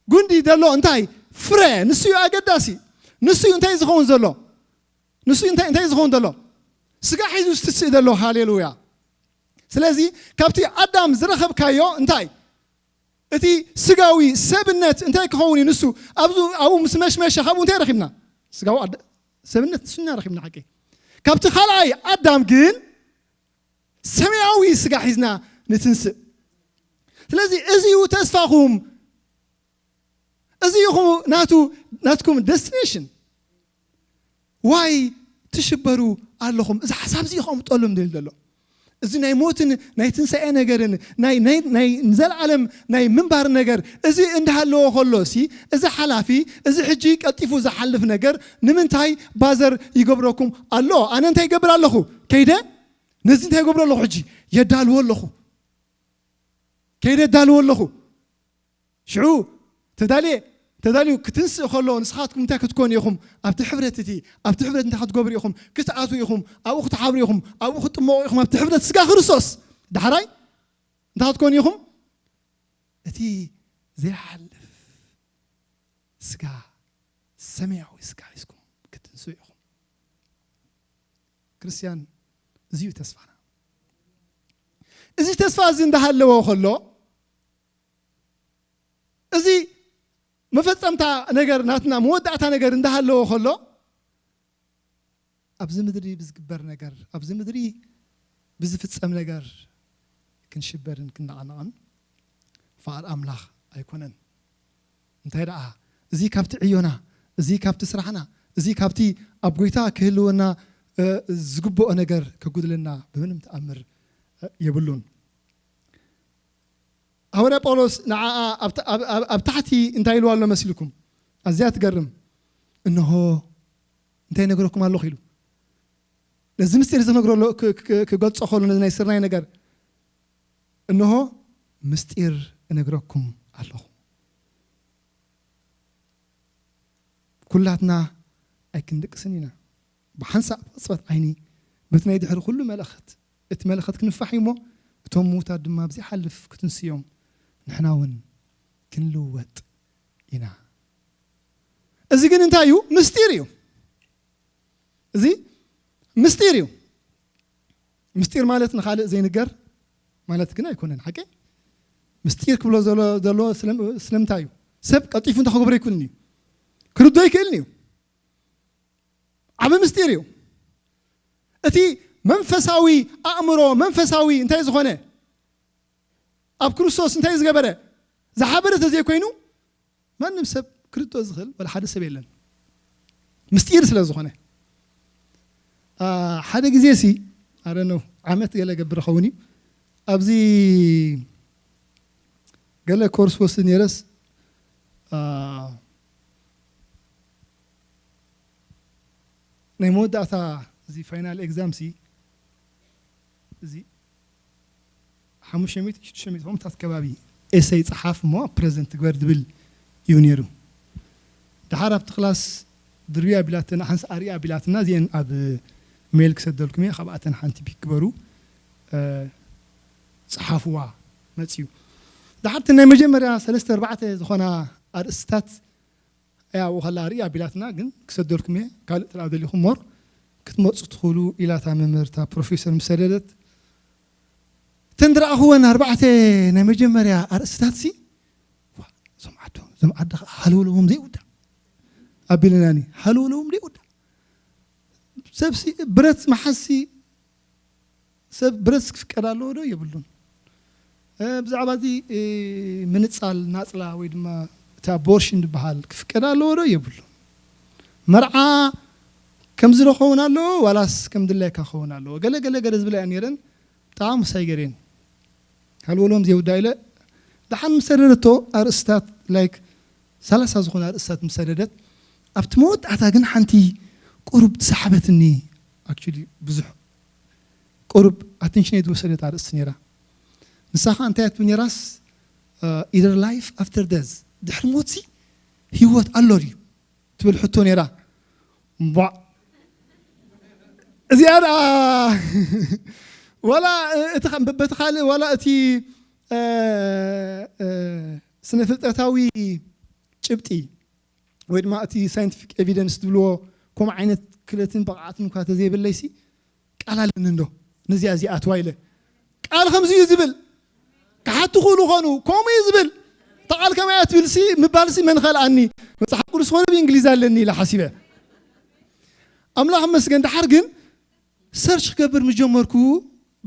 ጉንዲ ዘሎ እንታይ? ፍረ። ንሱ እዩ ኣገዳሲ። ንሱ እዩ እንታይ ዝኸውን ዘሎ? ንሱ እንታይ፣ እንታይ ዝኸውን ዘሎ? ስጋ ሒዙ ዝትስእ ዘሎ። ሃሌሉያ። ስለዚ ካብቲ ኣዳም ዝረኸብካዮ እንታይ? እቲ ስጋዊ ሰብነት እንታይ ክኸውን እዩ? ንሱ ኣብዙ፣ ኣብኡ ምስ መሽመሸ ካብኡ እንታይ ረኺብና? ስጋዊ ኣዳ-፣ ሰብነት ንሱና ረኺብና ሓቂ። ካብቲ ካልኣይ ኣዳም ግን ሰማያዊ ስጋ ሒዝና ንትንስእ። ስለዚ እዚ እዩ ተስፋኹም። እዚ ኢኹ ናቱ፣ ናትኩም ደስቲኔሽን። ዋይ ትሽበሩ ኣለኹም? እዚ ሓሳብ እዚ ይኸምጠሎም ደል ዘሎ። እዚ ናይ ሞትን ናይ ትንሳኤ ነገርን ናይ፣ ናይ፣ ናይ ንዘለዓለም ናይ ምንባር ነገር እዚ እንዳሃለዎ ከሎ ሲ፣ እዚ ሓላፊ፣ እዚ ሕጂ ቀልጢፉ ዝሓልፍ ነገር ንምንታይ ባዘር ይገብረኩም ኣሎ? ኣነ እንታይ ይገብር ኣለኹ? ከይደ ነዚ እንታይ ይገብሮ ኣለኹ? ሕጂ የዳልዎ ኣለኹ። ከይደ የዳልዎ ኣለኹ። ሽዑ ተዳልየ፣ ተዳልዩ ክትንስእ ከሎ ንስኻትኩም እንታይ ክትኮኑ ኢኹም? ኣብቲ ሕብረት እቲ፣ ኣብቲ ሕብረት እንታይ ክትገብሩ ኢኹም? ክትኣትዉ ኢኹም፣ ኣብኡ ክትሓብሩ ኢኹም፣ ኣብኡ ክትጥመቑ ኢኹም፣ ኣብቲ ሕብረት ስጋ ክርስቶስ። ዳሕራይ እንታይ ክትኮኑ ኢኹም? እቲ ዘይሓልፍ ስጋ፣ ሰማያዊ ስጋ ሒዝኩም ክትንስኡ ኢኹም። ክርስትያን፣ እዚ እዩ ተስፋና። እዚ ተስፋ እዚ እንዳሃለዎ ከሎ፣ እዚ መፈጸምታ ነገር ናትና መወዳእታ ነገር እንዳሃለዎ ከሎ፣ ኣብዚ ምድሪ ብዝግበር ነገር፣ ኣብዚ ምድሪ ብዝፍጸም ነገር ክንሽበርን ክንነቓነቕን ፍቓድ ኣምላኽ ኣይኮነን። እንታይ ደኣ፣ እዚ ካብቲ ዕዮና፣ እዚ ካብቲ ስራሕና፣ እዚ ካብቲ ኣብ ጎይታ ክህልወና፣ እ፣ ዝግብኦ ነገር ከጉድለና ብምንም ተኣምር፣ እ፣ የብሉን። ሃዋርያ ጳውሎስ ንዓኣ ኣብ ታ-፣ ኣብ፣ ኣብ፣ ኣብ ታሕቲ እንታይ ኢልዋ ኣሎ መሲልኩም? ኣዝያ ትገርም። እንሆ እንታይ ይነግረኩም ኣለኹ ኢሉ። ነዚ ምስጢር እዚ ክነግሮ ኣሎ፣ ክ-፣ ክ-፣ ክገልጾ ከሎ ነዚ ናይ ስርናይ ነገር፣ እንሆ ምስጢር እነግረኩም ኣለኹ። ኩላትና ኣይክንድቅስን ኢና። ብሓንሳእ ቅጽበት ዓይኒ በቲ ናይ ድሕሪ ኩሉ መለኸት፣ እቲ መለኸት ክንፋሕ እዩ እሞ፣ እቶም ምዉታት ድማ ብዘይሓልፍ ክትንስዮም፣ ንሕና እውን ክንልወጥ ኢና። እዚ ግን እንታይ እዩ? ምስጢር እዩ። እዚ ምስጢር እዩ። ምስጢር ማለት ንኻልእ ዘይንገር ማለት ግን ኣይኮነን። ሓቂ ምስጢር ክብሎ ዘሎ ዘሎ ስለምንታይ እዩ? ሰብ ቀልጢፉ እንተ ክገብሮ ኣይክእልን እዩ። ክርዶ ኣይክእልን እዩ። ዓብ ምስጢር እዩ። እቲ መንፈሳዊ ኣእምሮ፣ መንፈሳዊ እንታይ ዝኾነ፣ ኣብ ክርስቶስ እንታይ ዝገበረ፣ ዝሓበረ ተዘይኮይኑ፣ ማንም ሰብ ክርድኦ ዝኽእል ወላ ሓደ ሰብ የለን። ምስጢር ስለ ዝኾነ። ሓደ ግዜ ሲ ኣረነው ዓመት ገለ ገብር ኸውን እዩ። ኣብዚ ገለ ኮርስ ወስድ ነይረስ፣ ናይ መወዳእታ እዚ ፋይናል ኤግዛም ሲ፣ እዚ ሓሙሽተ ሚእቲ ሽዱሽተ ሚእቲ ከምታት ከባቢ ኤሰይ ጸሓፍ እሞ ፕረዘንት ትግበር ዝብል እዩ ነይሩ። ድሓር ኣብቲ ክላስ ድርብያ ቢላትና፣ ሓንስ ኣርያ ቢላትና፣ እዚአን ኣብ ሜል ክሰደልኩም እየ፣ ካብኣተን ሓንቲ ፒክ ግበሩ። ጸሓፍዋ መጽዩ። ድሓርቲ ናይ መጀመርያ ሰለስተ ኣርባዕተ ዝኾና ኣርእስታት እያ ኣብኡ ከላ ርኢ ኣቢላትና፣ ግን ክሰደልኩም እየ። ካልእ ትርኣ ደሊኹም ሞር ክትመፁ ትኽእሉ ኢላታ መምህርታ ፕሮፌሰር ምስ ሰደደት፣ እተን ዝረኣኽወን ኣርባዕተ ናይ መጀመርያ ኣርእስታት ሲ፣ እዞም ዓዶ እዞም ዓዲ ከዓ ሃለውለዎም ዘይውዳእ ኣቢልናኒ። ሃለውለዎም ዘይውዳእ ሰብሲ ብረት መሓዝሲ ሰብ ብረትስ ክፍቀድ ኣለዎ ዶ የብሉን? ብዛዕባ እዚ ምንፃል ናፅላ ወይ ድማ እቲ ኣቦርሽን ዝበሃል ክፍቀድ ኣለዎ ዶ የብሉን? መርዓ ከምዚ ዶ ክኸውን ኣለዎ ዋላስ ከም ድላይካ ክኸውን ኣለዎ? ገለ ገለ ገለ ዝብላ እያ ነይረን። ብጣዕሚ ምሳይ ገርየን ሃልወሎም ዘይውዳ ኢለ ደሓን ምስ ሰደደቶ ኣርእስታት ላይክ ሰላሳ ዝኾነ ኣርእስታት ምስ ሰደደት ኣብቲ መወዳእታ ግን ሓንቲ ቁሩብ ዝሰሓበትኒ ኣክቹሊ ብዙሕ ቁሩብ ኣቴንሽነይ ዝወሰደት ኣርእስቲ ነይራ። ንሳ ኸዓ እንታይ እያ ትብል ነይራስ ኢደር ላይፍ ኣፍተር ደዝ ድሕሪ ሞትሲ ህይወት ኣሎ ድዩ ትብል ሕቶ ነይራ። እምቧዕ እዚኣ ደኣ ዋላ እቲ በቲ ካልእ ዋላ እቲ ስነ ፍልጠታዊ ጭብጢ ወይ ድማ እቲ ሳይንቲፊክ ኤቪደንስ ዝብልዎ ከምኡ ዓይነት ክእለትን ብቕዓትን እኳ ተዘይብለይሲ ቃል ኣለኒ እንዶ ነዚኣ እዚኣ ኣትዋ ኢለ ቃል ከምዚ እዩ ዝብል ክሓቱ ክእሉ ኾኑ ከምኡ እዩ ዝብል እታ ቃል ከማይ እያ ትብል ሲ ምባል ሲ መን ኸልኣኒ መፅሓፍ ቅዱስ ኾነ ብእንግሊዝ ኣለኒ ኢለ ሓሲበ ኣምላኽ መስገን ደሓር ግን ሰርች ክገብር ምስ ጀመርኩ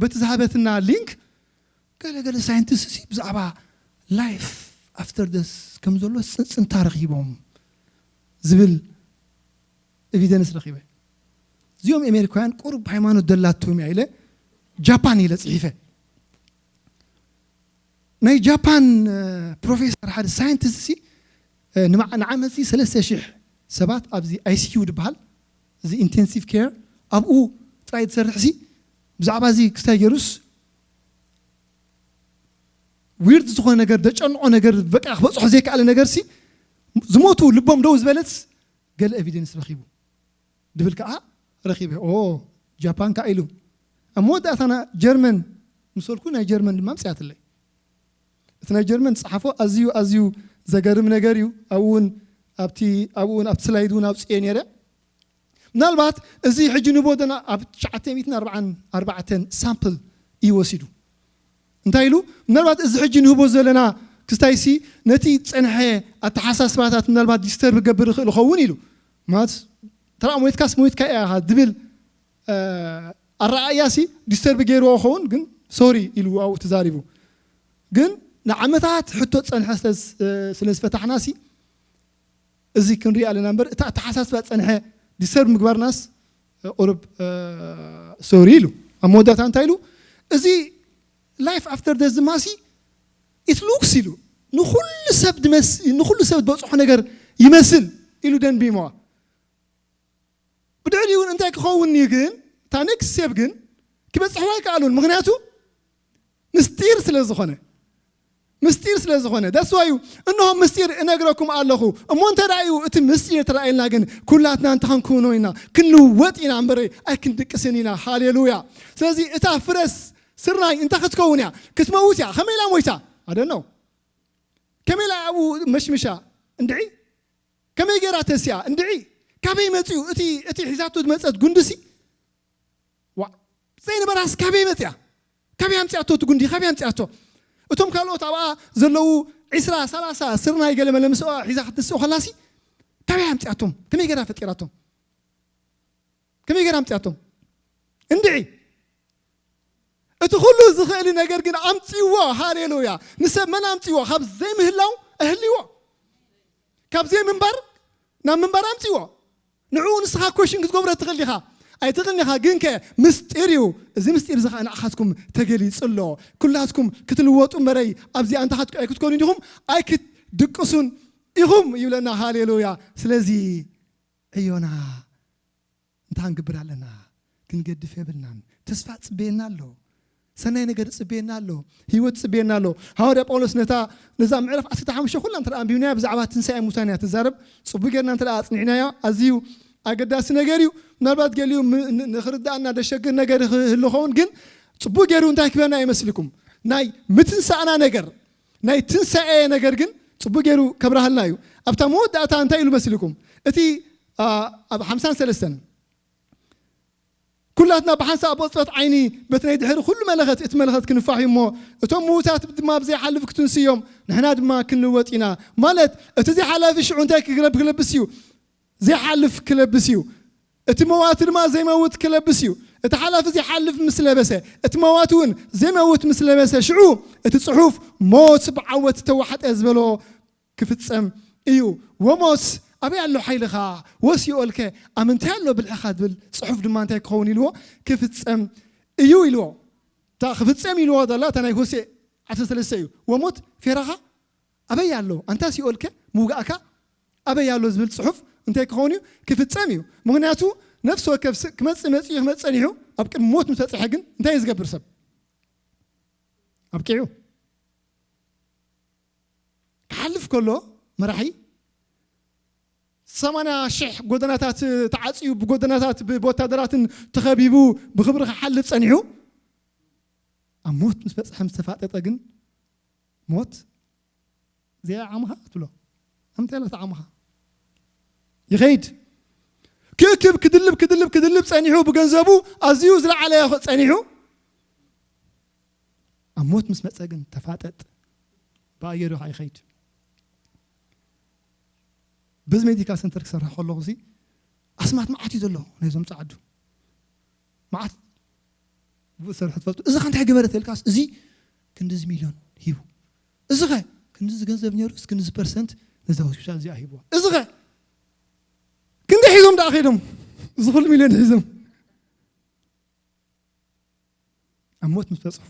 በቲ ዝሃበትና ሊንክ ገለ ገለ ሳይንቲስት ሲ ብዛዕባ ላይፍ ኣፍተር ደስ ከም ዘሎ ፅንፅንታ ረኺቦም ዝብል ኤቪደንስ ረኺበ እዚኦም ኣሜሪካውያን ቁሩብ ሃይማኖት ደላቶም እያ ኢለ ጃፓን ኢለ ፅሒፈ ናይ ጃፓን ፕሮፌሰር ሓደ ሳይንቲስት ሲ ንዓመት ሲ ሰለስተ ሽሕ ሰባት ኣብዚ ኣይሲዩ ዝበሃል እዚ ኢንቴንሲቭ ኬር ኣብኡ ጥራይ ዝሰርሕ ሲ ብዛዕባ እዚ ክስታይ ገይሩስ ዊርድ ዝኾነ ነገር ዘጨንቆ ነገር በቃ ክበፅሖ ዘይከኣለ ነገር ሲ ዝሞቱ ልቦም ደው ዝበለት ገለ ኤቪደንስ ረኺቡ ድብል ከዓ ረኺበ ኦ ጃፓን ከዓ ኢሉ ኣብ መወዳእታና ጀርመን ምሰልኩ ናይ ጀርመን ድማ ምፅያትለይ እቲ ናይ ጀርመን ዝፀሓፎ ኣዝዩ ኣዝዩ ዘገርም ነገር እዩ ኣብኡውን ኣብቲ ኣብኡውን ኣብቲ ስላይድ እውን ኣውፅኤ ነይረ ምናልባት እዚ ሕጂ ንቦ ዘለና ኣብ ትሽዓተ ሚእትን ኣርባዓን ኣርባዕተን ሳምፕል እዩ ወሲዱ እንታይ ኢሉ ምናልባት እዚ ሕጂ ንህቦ ዘለና ክስታይሲ ነቲ ፀንሐ ኣተሓሳስባታት ምናልባት ዲስተርብ ገብር ይኽእል ይኸውን ኢሉ ማለት ተራ ሞይትካስ ሞይትካ እያ ድብል ኣረኣእያሲ ዲስተርብ ገይርዎ ኸውን ግን ሶሪ ኢሉ ኣብኡ ተዛሪቡ ግን ንዓመታት ሕቶ ፀንሐ ስለ ዝፈታሕናሲ እዚ ክንሪኢ ኣለና እምበር እታ ኣተሓሳስባ ፀንሐ ዲስተርብ ምግባርናስ ቁሩብ ሶሪ ኢሉ ኣብ መወዳእታ እንታይ ኢሉ እዚ ላይፍ ኣፍተር ደዝ ድማ ሲ ኢት ሉክስ ኢሉ ንኩሉ ሰብ ድመስ ንኩሉ ሰብ ዝበፅሖ ነገር ይመስል ኢሉ ደንቢሞዋ ብድሕሪኡ እውን እንታይ ክኸውን እዩ ግን እታ ኔክስት ስቴፕ ግን ክበፅሕዋ ኣይከኣሉን ምክንያቱ ምስጢር ስለ ዝኾነ ምስጢር ስለ ዝኾነ ደስዋዩ። እንሆ ምስጢር እነግረኩም ኣለኹ። እሞ እንተ ደኣ እዩ እቲ ምስጢር ተራእየልና ግን ኩላትና እንተ ክንክውኖ ኢና፣ ክንልወጥ ኢና እምበር ኣይክንድቅስን ኢና። ሃሌሉያ። ስለዚ እታ ፍረስ ስርናይ እንታይ ክትከውን እያ? ክትመውት እያ። ከመይ ኢላ ሞይታ? ኣደነው ከመይ ኢላ ኣብኡ መሽምሻ? እንድዒ ከመይ ገይራ ተስያ? እንድዒ ካበይ መፅኡ እቲ እቲ ሒዛቶ ዝመፀት ጉንድሲ? ዋ ዘይነበራስ ካበይ መፅያ? ካበይ ኣምፅኣቶ እቲ ጉንዲ? ካበይ ኣምፅኣቶ? እቶም ካልኦት ኣብኣ ዘለዉ ዒስራ ሰላሳ ስርናይ ገለ መለ ምስኣ ሒዛ ክትስኦ ከላሲ ካበይ ኣምፅኣቶም? ከመይ ገይራ ፈጢራቶም? ከመይ ገይራ ኣምፅኣቶም? እንድዒ እቲ ኩሉ ዝኽእል ነገር ግን ኣምፅዎ። ሃሌሉያ። ንሰብ መን ኣምፅዎ? ካብ ዘይምህላው ኣህልዎ። ካብ ዘይምንባር ናብ ምንባር ኣምፅዎ። ንዕኡ ንስኻ ኮሽን ክትገብሮ ትኽእል ዲኻ? ኣይትኽእልን ኢኻ። ግንከ ምስጢር እዩ። እዚ ምስጢር እዚ ኸዓ ንዓኻትኩም ተገሊጹ ኣሎ። ኩላትኩም ክትልወጡ እምበረይ ኣብዚ ኣንታኻትኩም ኣይክትኮኑ ኢኹም ኣይክትድቅሱን ኢኹም ይብለና። ሃሌሉያ። ስለዚ ዕዮና እንታይ ክንገብር ኣለና? ክንገድፍ የብልናን። ተስፋ ጽበየና ኣሎ። ሰናይ ነገር ጽበየና ኣሎ። ህይወት ጽበየና ኣሎ። ሃዋርያ ጳውሎስ ነታ ነዛ ምዕራፍ ዓሰርተ ሓሙሽተ ኩላ እንተ ኣንቢብናያ ብዛዕባ ትንሳኤ ሙታን እያ ትዛረብ። ጽቡቅ ጌርና እንተ ኣጽኒዕናያ ኣዝዩ ኣገዳሲ ነገር እዩ። ምናልባት ገሊኡ ም- ን- ንኽርዳእና ደሸግር ነገር ይኽእል ይኸውን፣ ግን ጽቡቅ ገይሩ እንታይ ክበና ይመስልኩም? ናይ ምትንሳእና ነገር፣ ናይ ትንሳኤ ነገር ግን ጽቡቅ ገይሩ ከብራሃልና እዩ። ኣብታ መወዳእታ እንታይ ኢሉ መስልኩም? እቲ ኣ፣ ኣብ ሓምሳን ሰለስተን ኩላትና ብሓንሳእ ብቕጽበት ዓይኒ በቲ ናይ ድሕሪ ኩሉ መለኸት እቲ መለኸት ክንፋሕ እዩ እሞ እቶም ምዉታት ድማ ብዘይሓልፍ ክትንስዮም ንሕና ድማ ክንልወጥ ኢና። ማለት እቲ ዘይሓላፊ ሽዑ እንታይ ክግረብ ክለብስ እዩ? ዘይሓልፍ ክለብስ እዩ። እቲ መዋቲ ድማ ዘይመውት ክለብስ እዩ። እቲ ሓላፊ ዘይሓልፍ ምስ ለበሰ እቲ መዋቲ እውን ዘይመውት ምስ ለበሰ ሽዑ እቲ ጽሑፍ ሞት ብዓወት ተዋሕጠ ዝበሎ ክፍጸም እዩ። ወሞት ኣበይ ኣሎ ሓይልኻ? ወሲኦልከ ኣብ ምንታይ ኣሎ ብልዕኻ? ዝብል ጽሑፍ ድማ እንታይ ክኸውን ኢልዎ ክፍጸም እዩ ኢልዎ። እታ ክፍጸም ኢልዎ ዘላ እታ ናይ ሆሴ ዓሰርተ ሰለስተ እዩ። ወሞት ፌራኻ ኣበይ ኣሎ? ኣንታ ሲኦልከ ምውጋእካ ኣበይ ኣሎ? ዝብል ጽሑፍ እንታይ ክኸውን እዩ? ክፍጸም እዩ። ምኽንያቱ ነፍሲ ወከፍ ስ- ክመጽእ መጽኡ ክመጽእ ጸኒሑ ኣብ ቅድሚ ሞት ምስ በጽሐ ግን እንታይ እዩ ዝገብር ሰብ? ኣብቂዑ ክሓልፍ ከሎ መራሒ ሰማንያ ሽሕ ጎደናታት ተዓፅዩ ብጎደናታት ብወታደራትን ተኸቢቡ ብኽብሪ ክሓልፍ ፀኒሑ ኣብ ሞት ምስ በፅሐ ምስ ተፋጠጠ ግን ሞት እዚኣ ዓምኻ ትብሎ ኣምታይ ለት ዓምኻ ይኸይድ ክእክብ ክድልብ ክድልብ ክድልብ ፀኒሑ ብገንዘቡ ኣዝዩ ዝለዓለ ፀኒሑ ኣብ ሞት ምስ መፀ ግን ተፋጠጥ ብኣየሩ ከዓ ይኸይድ በዚ ሜዲካል ሰንተር ክሰርሕ ከለኹ ሲ ኣስማት መዓት እዩ ዘሎ ናይዞም ፀዓዱ መዓት ብኡ ዝሰርሑ ትፈልጡ እዚ ከ እንታይ ገበረ ተልካስ እዚ ክንድዚ ሚልዮን ሂቡ እዚ ኸ ክንድዚ ገንዘብ ነይሩስ ክንድዚ ፐርሰንት ነዛ ሆስፒታል እዚኣ ሂብዋ እዚ ኸ ክንደይ ሒዞም ደኣ ከይዶም እዚ ኩሉ ሚልዮን ሒዞም ኣብ ሞት ምስ በፅሑ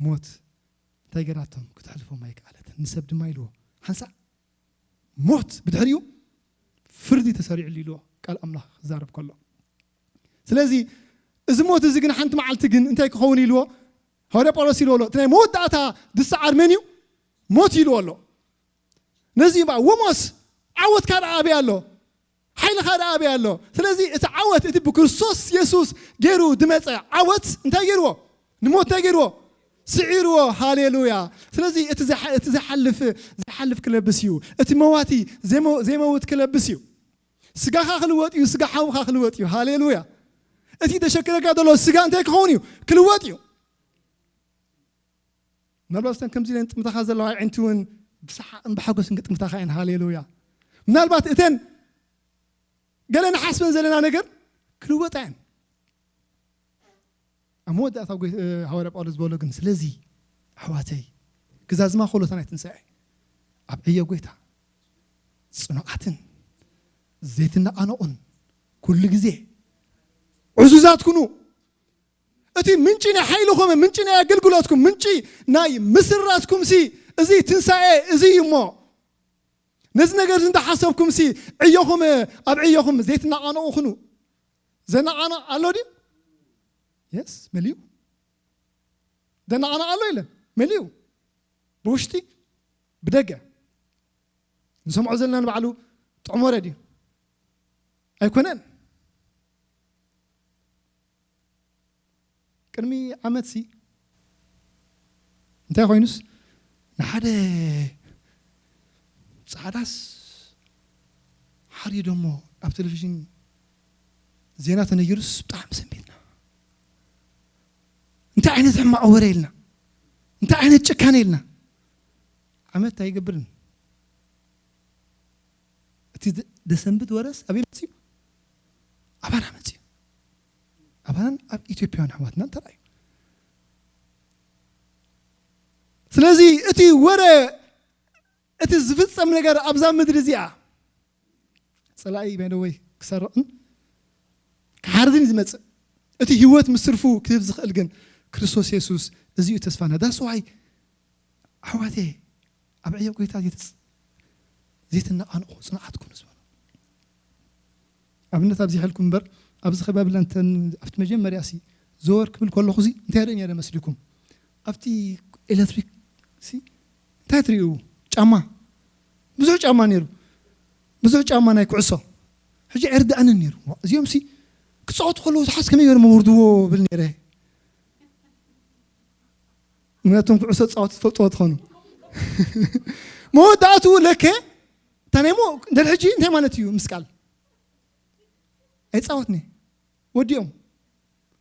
ሞት እንታይ ገራቶም ክትሕልፎም ኣይከኣለትን ንሰብ ድማ ኢልዎ ሓንሳእ ሞት ብድሕሪኡ ፍርዲ ተሰሪዕሉ ኢልዎ ቃል ኣምላኽ ክዛረብ ከሎ ስለዚ እዚ ሞት እዚ ግን ሓንቲ መዓልቲ ግን እንታይ ክኸውን ኢልዎ ሃዋርያ ጳውሎስ ኢልዎ ኣሎ እቲ ናይ መወዳእታ ዝሰዓር መን እዩ ሞት ኢልዎ ኣሎ ነዚ እባ ወሞት ዓወትካ ደኣ ኣበይ ኣሎ ሓይልኻ ደኣ ኣበይ ኣሎ ስለዚ እቲ ዓወት እቲ ብክርስቶስ የሱስ ገይሩ ዝመፀ ዓወት እንታይ ገይርዎ ንሞት እንታይ ገይርዎ ስዒርዎ ሃሌሉያ ስለዚ እቲ ዝሓ- እቲ ዝሓልፍ ዝሓልፍ ክለብስ እዩ እቲ መዋቲ ዘይመ- ዘይመውት ክለብስ እዩ ስጋኻ ክልወጥ እዩ ስጋ ሓውኻ ክልወጥ እዩ ሃሌሉያ እቲ ተሸክረካ ዘሎ ስጋ እንታይ ክኸውን እዩ ክልወጥ እዩ ምናልባት እተን ከምዚ ኢለን ጥምታኻ ዘለዋ ኣዒንቲ እውን ብሰሓቕን ብሓጎስን ክጥምታኻ እየን ሃሌሉያ ምናልባት እተን ገለ ንሓስበን ዘለና ነገር ክልወጣ እየን ኣብ መወዳእታ ጎይ- እ፣ ሃዋርያ ጳውሎስ ዝበሎ ግን ስለዚ ኣሕዋተይ ክዛዝማ ከሎ እታ ናይ ትንሳኤ ኣብ ዕዮ ጎይታ ፅኑዓትን ዘይትነቓነቑን ኩሉ ግዜ ዕዙዛት ኩኑ እቲ ምንጪ ናይ ሓይልኹም ምንጪ ናይ ኣገልግሎትኩም ምንጪ ናይ ምስራትኩም ሲ እዚ ትንሳኤ እዚ እዩ እሞ ነዚ ነገር እዚ እንዳሓሰብኩም ሲ ዕዮኹም ኣብ ዕዮኹም ዘይትነቓነቑ ኩኑ ዘነቓነቕ ኣሎ ድዩ የስ መሊኡ ዘነቓነቕ ኣሎ የለን መሊኡ ብውሽጢ ብደገ ንሰምዖ ዘለና ንባዕሉ ጥዑም ወረ ድዩ? ኣይኮነን። ቅድሚ ዓመት ሲ እንታይ ኮይኑስ ንሓደ ጻዕዳስ ሓሪዶሞ ኣብ ቴሌቪዥን ዜና ተነጊሩስ ብጣዕሚ ሰንቢትና። እንታይ ዓይነት ሕማቕ ወረ ኢልና፣ እንታይ ዓይነት ጭካነ ኢልና። ዓመት ኣይገብርን። እቲ ደ- ደሰንብት ወረስ ኣበይ መፅዩ? ኣባና መፅዩ። ኣባናን ኣብ ኢትዮጵያውያን ኣሕዋትናን ተራእዩ። ስለዚ እቲ ወረ፣ እቲ ዝፍጸም ነገር ኣብዛ ምድሪ እዚኣ ጸላኢ ባይደወይ ክሰርቕን ክሓርድን እዩ ዝመጽእ። እቲ ህይወት ምስ ትርፉ ክህብ ዝኽእል ግን ክርስቶስ የሱስ፣ እዚ እዩ ተስፋና። ዳስ ዋይ ኣሕዋቴ፣ ኣብ ዕዮ ጎይታ ዘይትጽ- ዘይትነቓንቑ ጽኑዓት ኩኑ ዝበሉ። ኣብነት ኣብዚሐልኩም እምበር፣ ኣብዚ ከባቢ ለንተን ኣብቲ መጀመርያ ሲ ዘወር ክብል ከለኹ ሲ እንታይ ርኢ ነይረ መስሊኩም? ኣብቲ ኤሌክትሪክ ሲ እንታይ ትርእዩ? ጫማ፣ ብዙሕ ጫማ ነይሩ፣ ብዙሕ ጫማ ናይ ኩዕሶ። ሕጂ ኣይርድኣንን ነይሩ። እዚኦም ሲ ክጻወቱ ከለዉ ዝሓስ ከመይ ገይሮም ኣውርድዎ ብል ነይረ። ምክንያቱም ኩዕሶ ጻወት ትፈልጥዎ ትኾኑ። መወዳእቱ ለከ ታናይሞ እንድሕር ሕጂ እንታይ ማለት እዩ? ምስቃል ኣይጻወትኒ ወዲኦም።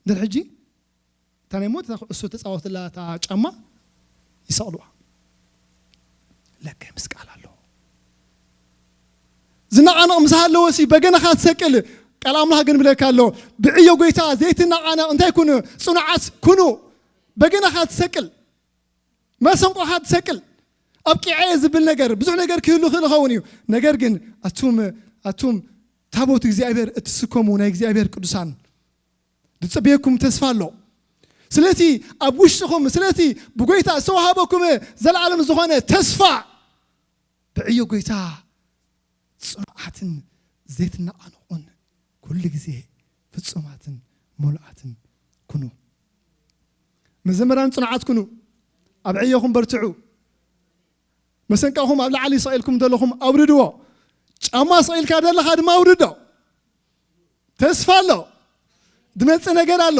እንድሕር ሕጂ ታናይሞ እታ ኩዕሶ ተጻወትላ እታ ጫማ ይሰቕልዋ። ለከ ምስቃል ኣሎ። ዝነቓነቕ ምስ ሃለወ ሲ በገናኻ ትሰቅል። ቃል ኣምላኽ ግን ብለካ ኣሎ፣ ብዕዮ ጎይታ ዘይትነቓነቕ እንታይ ኩኑ? ጽኑዓት ኩኑ። በገናኻ ትሰቅል፣ መሰንቆኻ ትሰቅል። ኣብ ቂዐ ዝብል ነገር ብዙሕ ነገር ክህሉ ክእል ይኸውን እዩ። ነገር ግን ኣቱም ኣቱም ታቦት እግዚኣብሔር እትስከሙ ናይ እግዚኣብሔር ቅዱሳን ዝጽበየኩም ተስፋ ኣሎ። ስለቲ ኣብ ውሽጥኹም ስለቲ ብጎይታ ዝተዋሃበኩም ዘለዓለም ዝኾነ ተስፋ ብዕዮ ጎይታ ጽኑዓትን ዘይትነቓነቑን ኩሉ ግዜ ፍጹማትን ምሉኣትን ኩኑ። መዘምራን ጽኑዓት ኩኑ፣ ኣብ ዕዮኹም በርትዑ። መሰንቃኹም ኣብ ላዕሊ ሰቒልኩም ዘለኹም ኣውርድዎ። ጫማ ሰቒልካ ዘለኻ ድማ ኣውርዶ። ተስፋ ኣሎ። ዝመጽእ ነገር ኣሎ።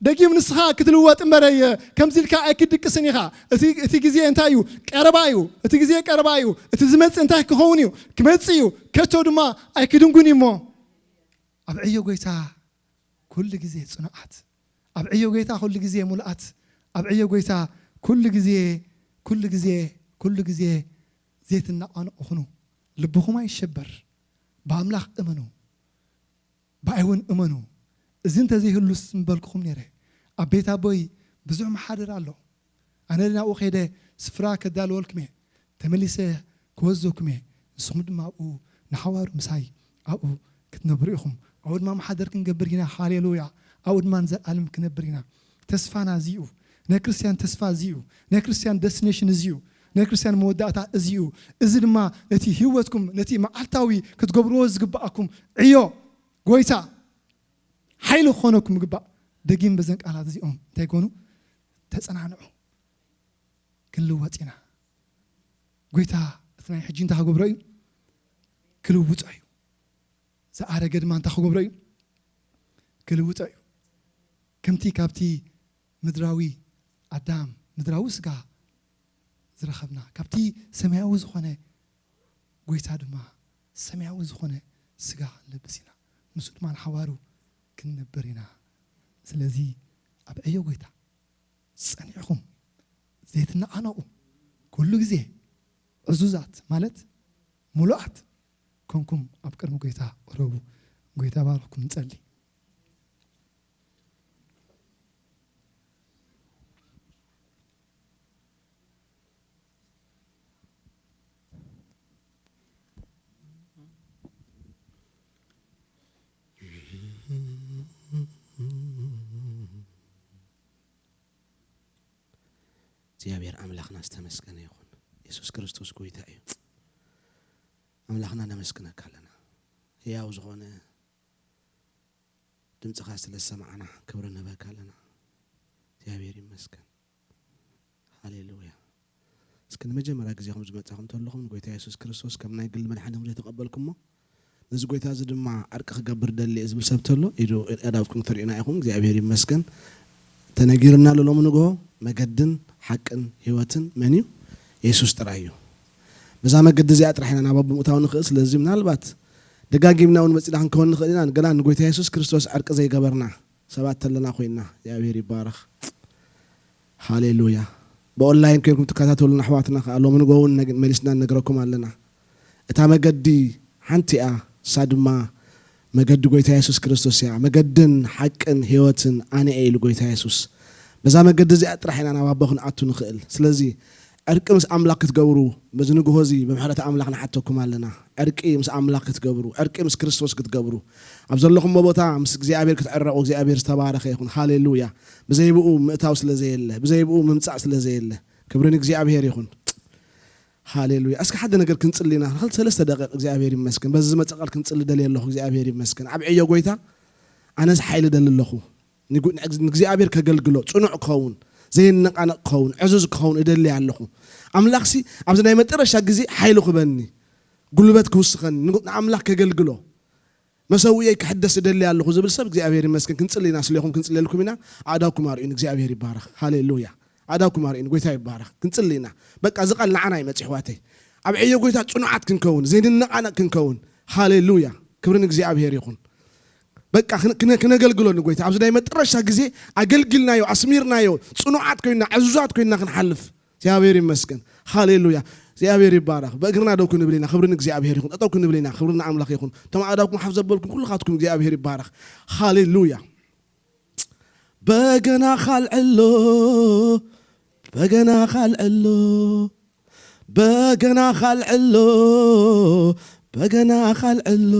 ደጊም ንስኻ ክትልወጥ እምበረየ ከምዚ ኢልካ ኣይክድቅስን ኢኻ። እቲ እቲ ግዜ እንታይ እዩ? ቀረባ እዩ። እቲ ግዜ ቀረባ እዩ። እቲ ዝመጽእ እንታይ ክኸውን እዩ? ክመጽእ እዩ። ከቶ ድማ ኣይክድንጉን እዩ እሞ ኣብ ዕዮ ጎይታ ኩሉ ግዜ ጽኑዓት፣ ኣብ ዕዮ ጎይታ ኩሉ ግዜ ሙሉኣት፣ ኣብ ዕዮ ጎይታ ኩሉ ግዜ ኩሉ ግዜ ኩሉ ግዜ ዘይትነቓነቑ ኩኑ። ልብኹም ኣይሸበር። ብኣምላኽ እመኑ፣ ብኣይ እውን እመኑ። እዚ እንተዘይህሉስ ምበልኩኹም ነይረ። ኣብ ቤት ኣቦይ ብዙሕ መሓደር ኣሎ። ኣነ ናብኡ ከይደ ስፍራ ከዳልወልኩም እየ። ተመሊሰ ክወስደኩም እየ። ንስኹም ድማ ኣብኡ ንሓዋሩ ምሳይ ኣብኡ ክትነብሩ ኢኹም። ኣብኡ ድማ መሓደር ክንገብር ኢና። ሃሌሉያ። ኣብኡ ድማ ንዘለኣለም ክነብር ኢና። ተስፋና እዚ እዩ። ናይ ክርስትያን ተስፋ እዚ እዩ። ናይ ክርስትያን ደስቲኔሽን እዚ እዩ። ናይ ክርስትያን መወዳእታ እዚ እዩ። እዚ ድማ ነቲ ህይወትኩም፣ ነቲ መዓልታዊ ክትገብርዎ ዝግብኣኩም ዕዮ ጎይታ ሓይሊ ክኾነኩም ይግባእ። ደጊም በዘን ቃላት እዚኦም እንታይ ኮኑ? ተጸናንዑ። ክንልወጥ ኢና። ጎይታ እቲ ናይ ሕጂ እንታይ ክገብሮ እዩ? ክልውጦ እዩ። ዝኣረገ ድማ እንታይ ክገብሮ እዩ? ክልውጦ እዩ። ከምቲ ካብቲ ምድራዊ ኣዳም፣ ምድራዊ ስጋ ዝረኸብና፣ ካብቲ ሰማያዊ ዝኾነ ጎይታ ድማ ሰማያዊ ዝኾነ ስጋ ክንለብስ ኢና። ምስኡ ድማ ንሓዋሩ ክንነብር ኢና። ስለዚ ኣብ ዕዮ ጎይታ ጸኒዕኹም ዘይትነቓነቑ፣ ኩሉ ግዜ ዕዙዛት ማለት ምሉኣት ኮንኩም ኣብ ቅድሚ ጎይታ ቅረቡ። ጎይታ ባርኽኩም። ንጸሊ። እግዚኣብሔር ኣምላኽና ዝተመስገነ ይኹን። የሱስ ክርስቶስ ጎይታ እዩ። ኣምላኽና ነመስግነካ ኣለና። ህያው ዝኾነ ድምፅኻ ስለ ዝሰማዕና ክብሪ ንህበካ ኣለና። እግዚኣብሔር ይመስገን። ሃሌሉያ። እስኪ ንመጀመርያ ግዜኹም ዝመጻኹም ተለኹም ንጎይታ የሱስ ክርስቶስ ከም ናይ ግል መድሓኒኹም ዘይተቐበልኩሞ፣ ነዚ ጎይታ እዚ ድማ ዕርቂ ክገብር ደሊ እየ ዝብል ሰብ ተሎ ኢዱ ኣዳውኩም ክትርእዩና ኢኹም። እግዚኣብሔር ይመስገን። ተነጊሩና ኣሎ ሎሚ ንግሆ መገድን ሓቅን ህይወትን መን እዩ? የሱስ ጥራይ እዩ። በዛ መገዲ እዚኣ ጥራሕ ኢና ናብ ኣቦ ምእታው ንኽእል። ስለዚ ምናልባት ደጋጊምና እውን መጺና ክንከውን ንኽእል ኢና። ገና ንጎይታ የሱስ ክርስቶስ ዕርቂ ዘይገበርና ሰባት ተለና ኮይና እግዚኣብሔር ይባረኽ። ሃሌሉያ። ብኦንላይን ኮይንኩም ትከታተሉና ኣሕዋትና ከዓ ሎሚ ንጎ እውን ነግ- መሊስና ንነግረኩም ኣለና። እታ መገዲ ሓንቲ እያ፣ እሳ ድማ መገዲ ጎይታ የሱስ ክርስቶስ እያ። መገድን ሓቅን ህይወትን ኣነ እየ ኢሉ ጎይታ የሱስ። በዛ መገዲ እዚኣ ጥራሕ ኢና ናብ ኣቦ ክንኣቱ ንኽእል። ስለዚ ዕርቂ ምስ ኣምላኽ ክትገብሩ በዚ ንግሆ እዚ ብምሕረት ኣምላኽ ንሓተኩም ኣለና። ዕርቂ ምስ ኣምላኽ ክትገብሩ፣ ዕርቂ ምስ ክርስቶስ ክትገብሩ፣ ኣብ ዘለኹምዎ ቦታ ምስ እግዚኣብሔር ክትዕረቑ እግዚኣብሔር ዝተባረኸ ይኹን። ሃሌሉያ። ብዘይ ብኡ ምእታው ስለ ዘየለ፣ ብዘይ ብኡ ምምጻእ ስለ ዘየለ፣ ክብሪ ንእግዚኣብሔር ይኹን። ሃሌሉያ። እስኪ ሓደ ነገር ክንጽሊ ኢና። ክልተ ሰለስተ ደቂቕ እግዚኣብሔር ይመስገን። በዚ ዝመጸ ቃል ክንጽሊ ደልየ ኣለኹ። እግዚኣብሔር ይመስገን። ኣብ ዕዮ ጎይታ ኣነስ ሓይሊ ደሊ ኣለኹ። ንጉ- ንእግ- ንእግዚኣብሔር ከገልግሎ ጽኑዕ ክኸውን፣ ዘይነቃነቕ ክኸውን፣ ዕዙዝ ክኸውን እደሊ ኣለኹ። ኣምላኽሲ ኣብዚ ናይ መጠረሻ ግዜ ሓይሊ ክበኒ፣ ጉልበት ክውስኸኒ፣ ንጉ- ንኣምላኽ ከገልግሎ መሰውእየይ ክሕደስ እደሊ ኣለኹ ዝብል ሰብ እግዚኣብሔር ይመስገን። ክንጽሊ ኢና፣ ስሌኹም ክንጽልየልኩም ኢና። ኣእዳውኩም ኣርእዩን እግዚኣብሔር ይባረኽ። ሃሌሉያ። ኣእዳውኩም ኣርእዩን ጎይታ ይባረኽ። ክንጽሊ ኢና። በቃ እዚ ቃል ንዓና ይመጽእ ኣሕዋተይ። ኣብ ዕዮ ጎይታ ጽኑዓት ክንከውን፣ ዘይንነቃነቕ ክንከውን። ሃሌሉያ። ክብሪ ንእግዚኣብሔር ይኹን። በቃ ክነ- ክነ- ክነገልግሎ ንጎይታ ኣብዚ ናይ መጠረሻ ግዜ ኣገልጊልናዮ፣ ኣስሚርናዮ፣ ጽኑዓት ኮይና፣ ዕዙዛት ኮይና ክንሓልፍ እግዚኣብሔር ይመስገን። ሃሌሉያ። እግዚኣብሔር ይባረኽ። ብእግርና ደው ክንብል ኢና። ክብሪ ንእግዚኣብሔር ይኹን። ጠጠው ክንብል ኢና። ክብሪ ንኣምላኽ ይኹን። እቶም ኣእዳውኩም ሓፍ ዘበልኩም ኩልኻትኩም እግዚኣብሔር ይባረኽ። ሃሌሉያ። በገና ካልዕሎ፣ በገና ካልዕሎ፣ በገና ካልዕሎ፣ በገና ካልዕሎ።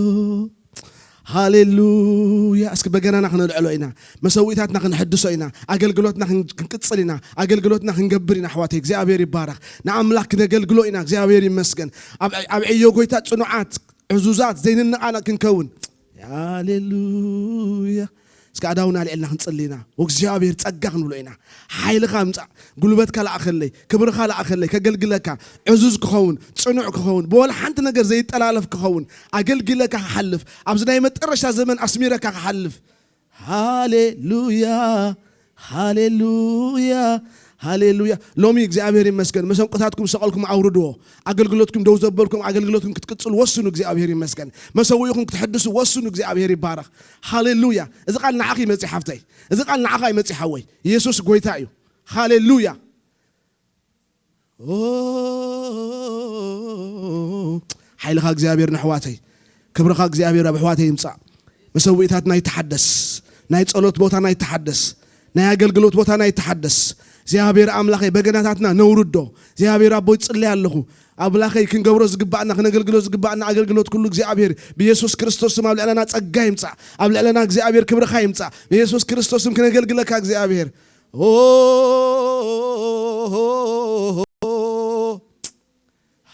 ሃሌሉያ። እስኪ በገናና ክነልዕሎ ኢና። መሰዊእታትና ክንሕድሶ ኢና። ኣገልግሎትና ክን- ክንቅጽል ኢና። ኣገልግሎትና ክንገብር ኢና ኣሕዋተይ። እግዚኣብሔር ይባረኽ። ንኣምላኽ ክነገልግሎ ኢና። እግዚኣብሔር ይመስገን። ኣብ ኣብ ዕዮ ጎይታ ጽኑዓት፣ ዕዙዛት፣ ዘይንነቓነቕ ክንከውን። ሃሌሉያ። እስኪ ኣእዳውና ኣልዒልና ክንጽሊ ኢና። እግዚኣብሔር ጸጋ ክንብሎ ኢና። ሓይልኻ ምጻእ፣ ጉልበትካ ለኣኸለይ፣ ክብርኻ ለኣኸለይ፣ ከገልግለካ፣ ዕዙዝ ክኸውን፣ ጽኑዕ ክኸውን፣ ብወላ ሓንቲ ነገር ዘይጠላለፍ ክኸውን፣ ኣገልጊለካ ክሓልፍ፣ ኣብዚ ናይ መጠረሻ ዘመን ኣስሚረካ ክሓልፍ። ሃሌሉያ፣ ሃሌሉያ፣ ሃሌሉያ። ሎሚ እግዚኣብሔር ይመስገን፣ መሰንቆታትኩም ሰቐልኩም ኣውርድዎ። ኣገልግሎትኩም ደው ዘበልኩም ኣገልግሎትኩም ክትቅጽሉ ወስኑ። እግዚኣብሔር ይመስገን። መሰዊእኹም ክትሕድሱ ወስኑ። እግዚኣብሔር ይባረኽ። ሃሌሉያ። እዚ ቃል ንዓኺ ይመጽእ ሓፍተይ፣ እዚ ቃል ንዓኻ ይመጽእ ሓወይ። ኢየሱስ ጎይታ እዩ። ሃሌሉያ። ኦ፣ ሓይልኻ እግዚኣብሔር ንኣሕዋተይ፣ ክብርኻ እግዚኣብሔር ኣብ ኣሕዋተይ ይምጻእ። መሰዊእታትና ይተሓደስ፣ ናይ ጸሎት ቦታና ይተሓደስ፣ ናይ ኣገልግሎት ቦታና ይተሓደስ። እግዚኣብሔር ኣምላኸይ በገናታትና ነውርዶ። እግዚኣብሔር ኣቦይ ጽለይ ኣለኹ። ኣምላኸይ ክንገብሮ ዝግባእና ክነገልግሎ ዝግባእና ኣገልግሎት ኩሉ እግዚኣብሔር ብኢየሱስ ክርስቶስ ስም ኣብ ልዕለና ጸጋ ይምጻእ። ኣብ ልዕለና እግዚኣብሔር ክብርኻ ይምጻእ። ብኢየሱስ ክርስቶስ ስም ክነገልግለካ እግዚኣብሔር። ኦ፣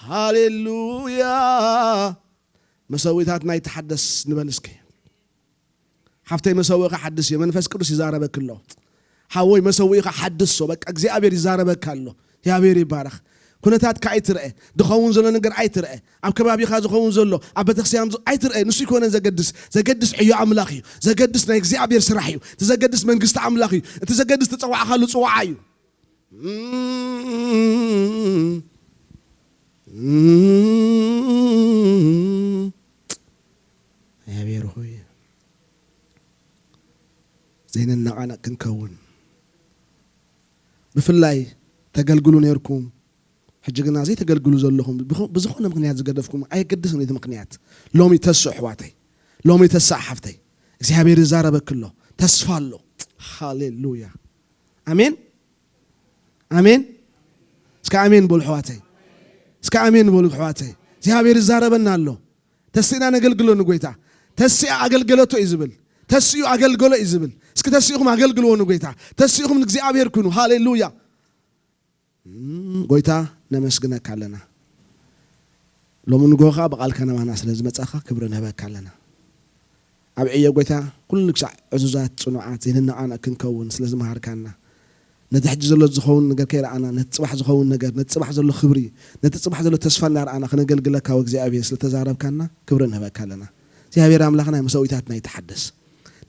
ሃሌሉያ። መሰዊእታትና ይተሓደስ ንበል እስኪ። ሓፍተይ መሰዊእኻ ሓድስ እዩ። መንፈስ ቅዱስ ይዛረበክ ኣሎ። ሓወይ መሰዊእኻ ሓድሶ። በቃ እግዚኣብሔር ይዛረበካ ኣሎ። እግዚኣብሔር ይባረኽ። ኩነታትካ ኣይትርአ። ዝኸውን ዘሎ ነገር ኣይትርአ። ኣብ ከባቢኻ ዝኸውን ዘሎ፣ ኣብ ቤተክርስትያን ዝ- ኣይትርአ። ንሱ ይኮነን ዘገድስ። ዘገድስ ዕዮ ኣምላኽ እዩ። ዘገድስ ናይ እግዚኣብሔር ስራሕ እዩ። እቲ ዘገድስ መንግስቲ ኣምላኽ እዩ። እቲ ዘገድስ ተጸዋዕካሉ ጽዋዓ እዩ። እግዚኣብሔር ሆይ ዘይንነቓነቕ ክንከውን፣ ብፍላይ ተገልግሉ ነርኩም፣ ሕጂ ግና ዘይተገልግሉ ዘለኹም፣ ብኸ- ብዝኾነ ምኽንያት ዝገደፍኩም፣ ኣየገድስን እቲ ምኽንያት። ሎሚ ተስእ ኣሕዋተይ፣ ሎሚ ተስእ ሓፍተይ፣ እግዚኣብሔር ይዛረበኪ ኣሎ። ተስፋ ኣሎ። ሃሌሉያ። ኣሜን፣ ኣሜን። እስከ ኣሜን በሉ ኣሕዋተይ፣ እስከ ኣሜን በሉ ኣሕዋተይ። እግዚኣብሔር ይዛረበና ኣሎ። ተስእና ነገልግሎ ንጎይታ። ተስኣ ኣገልገለቶ እዩ ዝብል። ተስኡ ኣገልገሎ እዩ ዝብል። እስኪ ተስእኹም ኣገልግልዎ ንጎይታ። ተስእኹም ንእግዚኣብሔር ኩኑ። ሃሌሉያ። እም፣ ጎይታ ነመስግነካ ኣለና። ሎሚ ንግሆ ኸዓ ብቓልካ ናባና ስለ ዝመጻኻ ክብሪ ንህበካ ኣለና። ኣብ ዕዮ ጎይታ ኩሉ ክሳዕ ዕዙዛት፣ ጽኑዓት፣ ዘይንነቓነቕ ክንከውን ስለ ዝመሃርካና፣ ነቲ ሕጂ ዘሎ ዝኸውን ነገር ከይረኣና፣ ነቲ ጽባሕ ዝኸውን ነገር፣ ነቲ ጽባሕ ዘሎ ክብሪ፣ ነቲ ጽባሕ ዘሎ ተስፋ እናረኣና ክነገልግለካ ወእግዚኣብሔር ስለተዛረብካና ክብሪ ንህበካ ኣለና። እግዚኣብሔር ኣምላኽና መሰዊታትና ይተሓደስ።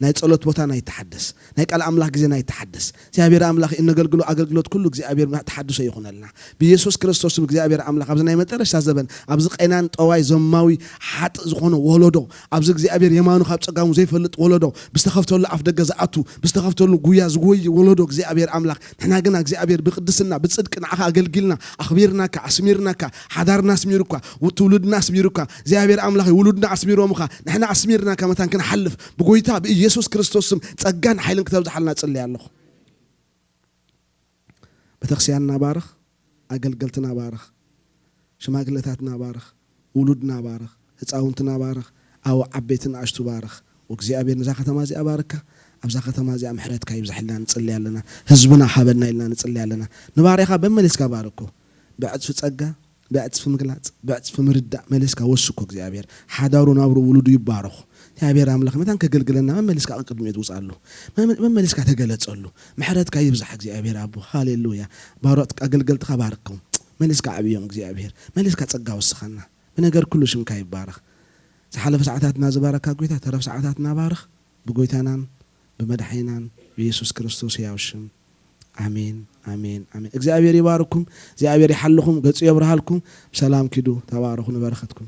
ናይ ጸሎት ቦታና ይተሓደስ። ናይ ቃል ኣምላኽ ግዜና ይተሓደስ። እግዚኣብሔር ኣምላኽ እነገልግሎ ኣገልግሎት ኩሉ እግዚኣብሔር ተሓድሶ ይኹነልና። ብኢየሱስ ክርስቶስ ስም እግዚኣብሔር ኣምላኽ ኣብዚ ናይ መጠረሽታ ዘበን ኣብዚ ቀይናን ጠዋይ ዘማዊ ሓጥእ ዝኾነ ወለዶ ኣብዚ እግዚኣብሔር የማኑ ካብ ጸጋሙ ዘይፈልጥ ወለዶ ብዝተኸፍተሉ ኣፍ ደገ ዝኣቱ ብዝተኸፍተሉ ጉያ ዝጎይ ወለዶ እግዚኣብሔር ኣምላኽ ንሕና ግና እግዚኣብሔር ብቅድስና ብጽድቂ ንዓኻ ኣገልጊልና ኣኽቢርናካ ኣስሚርናካ ሓዳርና ኣስሚሩካ ትውልድና ኣስሚሩካ እግዚኣብሔር ኣምላኽ ውሉድና ኣስሚሮምኻ ንሕና ኣስሚርናካ መታን ክንሓልፍ ብጎይታ ብኢየሱስ ክርስቶስ ስም ጸጋን ሓይልን ክተብዝሓልና ጽልያ ኣለኹ። ቤተክርስቲያንና ባርኽ፣ ኣገልገልትና ባርኽ፣ ሽማግለታትና ባርኽ፣ ውሉድና ባርኽ፣ ህፃውንትና ባርኽ፣ ኣው ዓበይትን ኣሽቱ ባርኽ። ወእግዚኣብሔር ነዛ ከተማ እዚኣ ባርካ፣ ኣብዛ ከተማ እዚኣ ምሕረትካ ይብዛሕልና ንጽልይ ኣለና። ህዝብና ሃበና ኢልና ንጽልይ ኣለና። ንባርያኻ በመሊስካ ባርኮ። ብዕጽፊ ጸጋ፣ ብዕጽፊ ምግላጽ፣ ብዕጽፊ ምርዳእ መሊስካ ወስኮ እግዚኣብሔር። ሓዳሩ ናብሩ ውሉዱ ይባረኹ። እግዚኣብሔር ኣምላኽ መታን ከገልግለና መመሊስካ ቅድሚኡ ትውፅኣሉ። መመ- መመሊስካ ተገለጸሉ። ምሕረትካ ይብዛሕ እግዚኣብሔር ኣቦ። ሃሌሉያ። ባሮት ኣገልገልትካ ባርኮም። መሊስካ ዓብዮም እግዚኣብሔር። መሊስካ ጸጋ ወስኸና። ብነገር ኩሉ ሽምካ ይባረኽ። ዝሓለፈ ሰዓታትና ዝባረካ ጎይታ ተረፍ ሰዓታትና ባርኽ። ብጎይታናን ብመድሓኒናን ብኢየሱስ ክርስቶስ ሕያው ሽም። ኣሜን፣ ኣሜን፣ ኣሜን። እግዚኣብሔር ይባርኩም። እግዚኣብሔር ይሓልኹም። ገጹ የብርሃልኩም። ብሰላም ኪዱ። ተባረኹ። ንበረኸትኩም።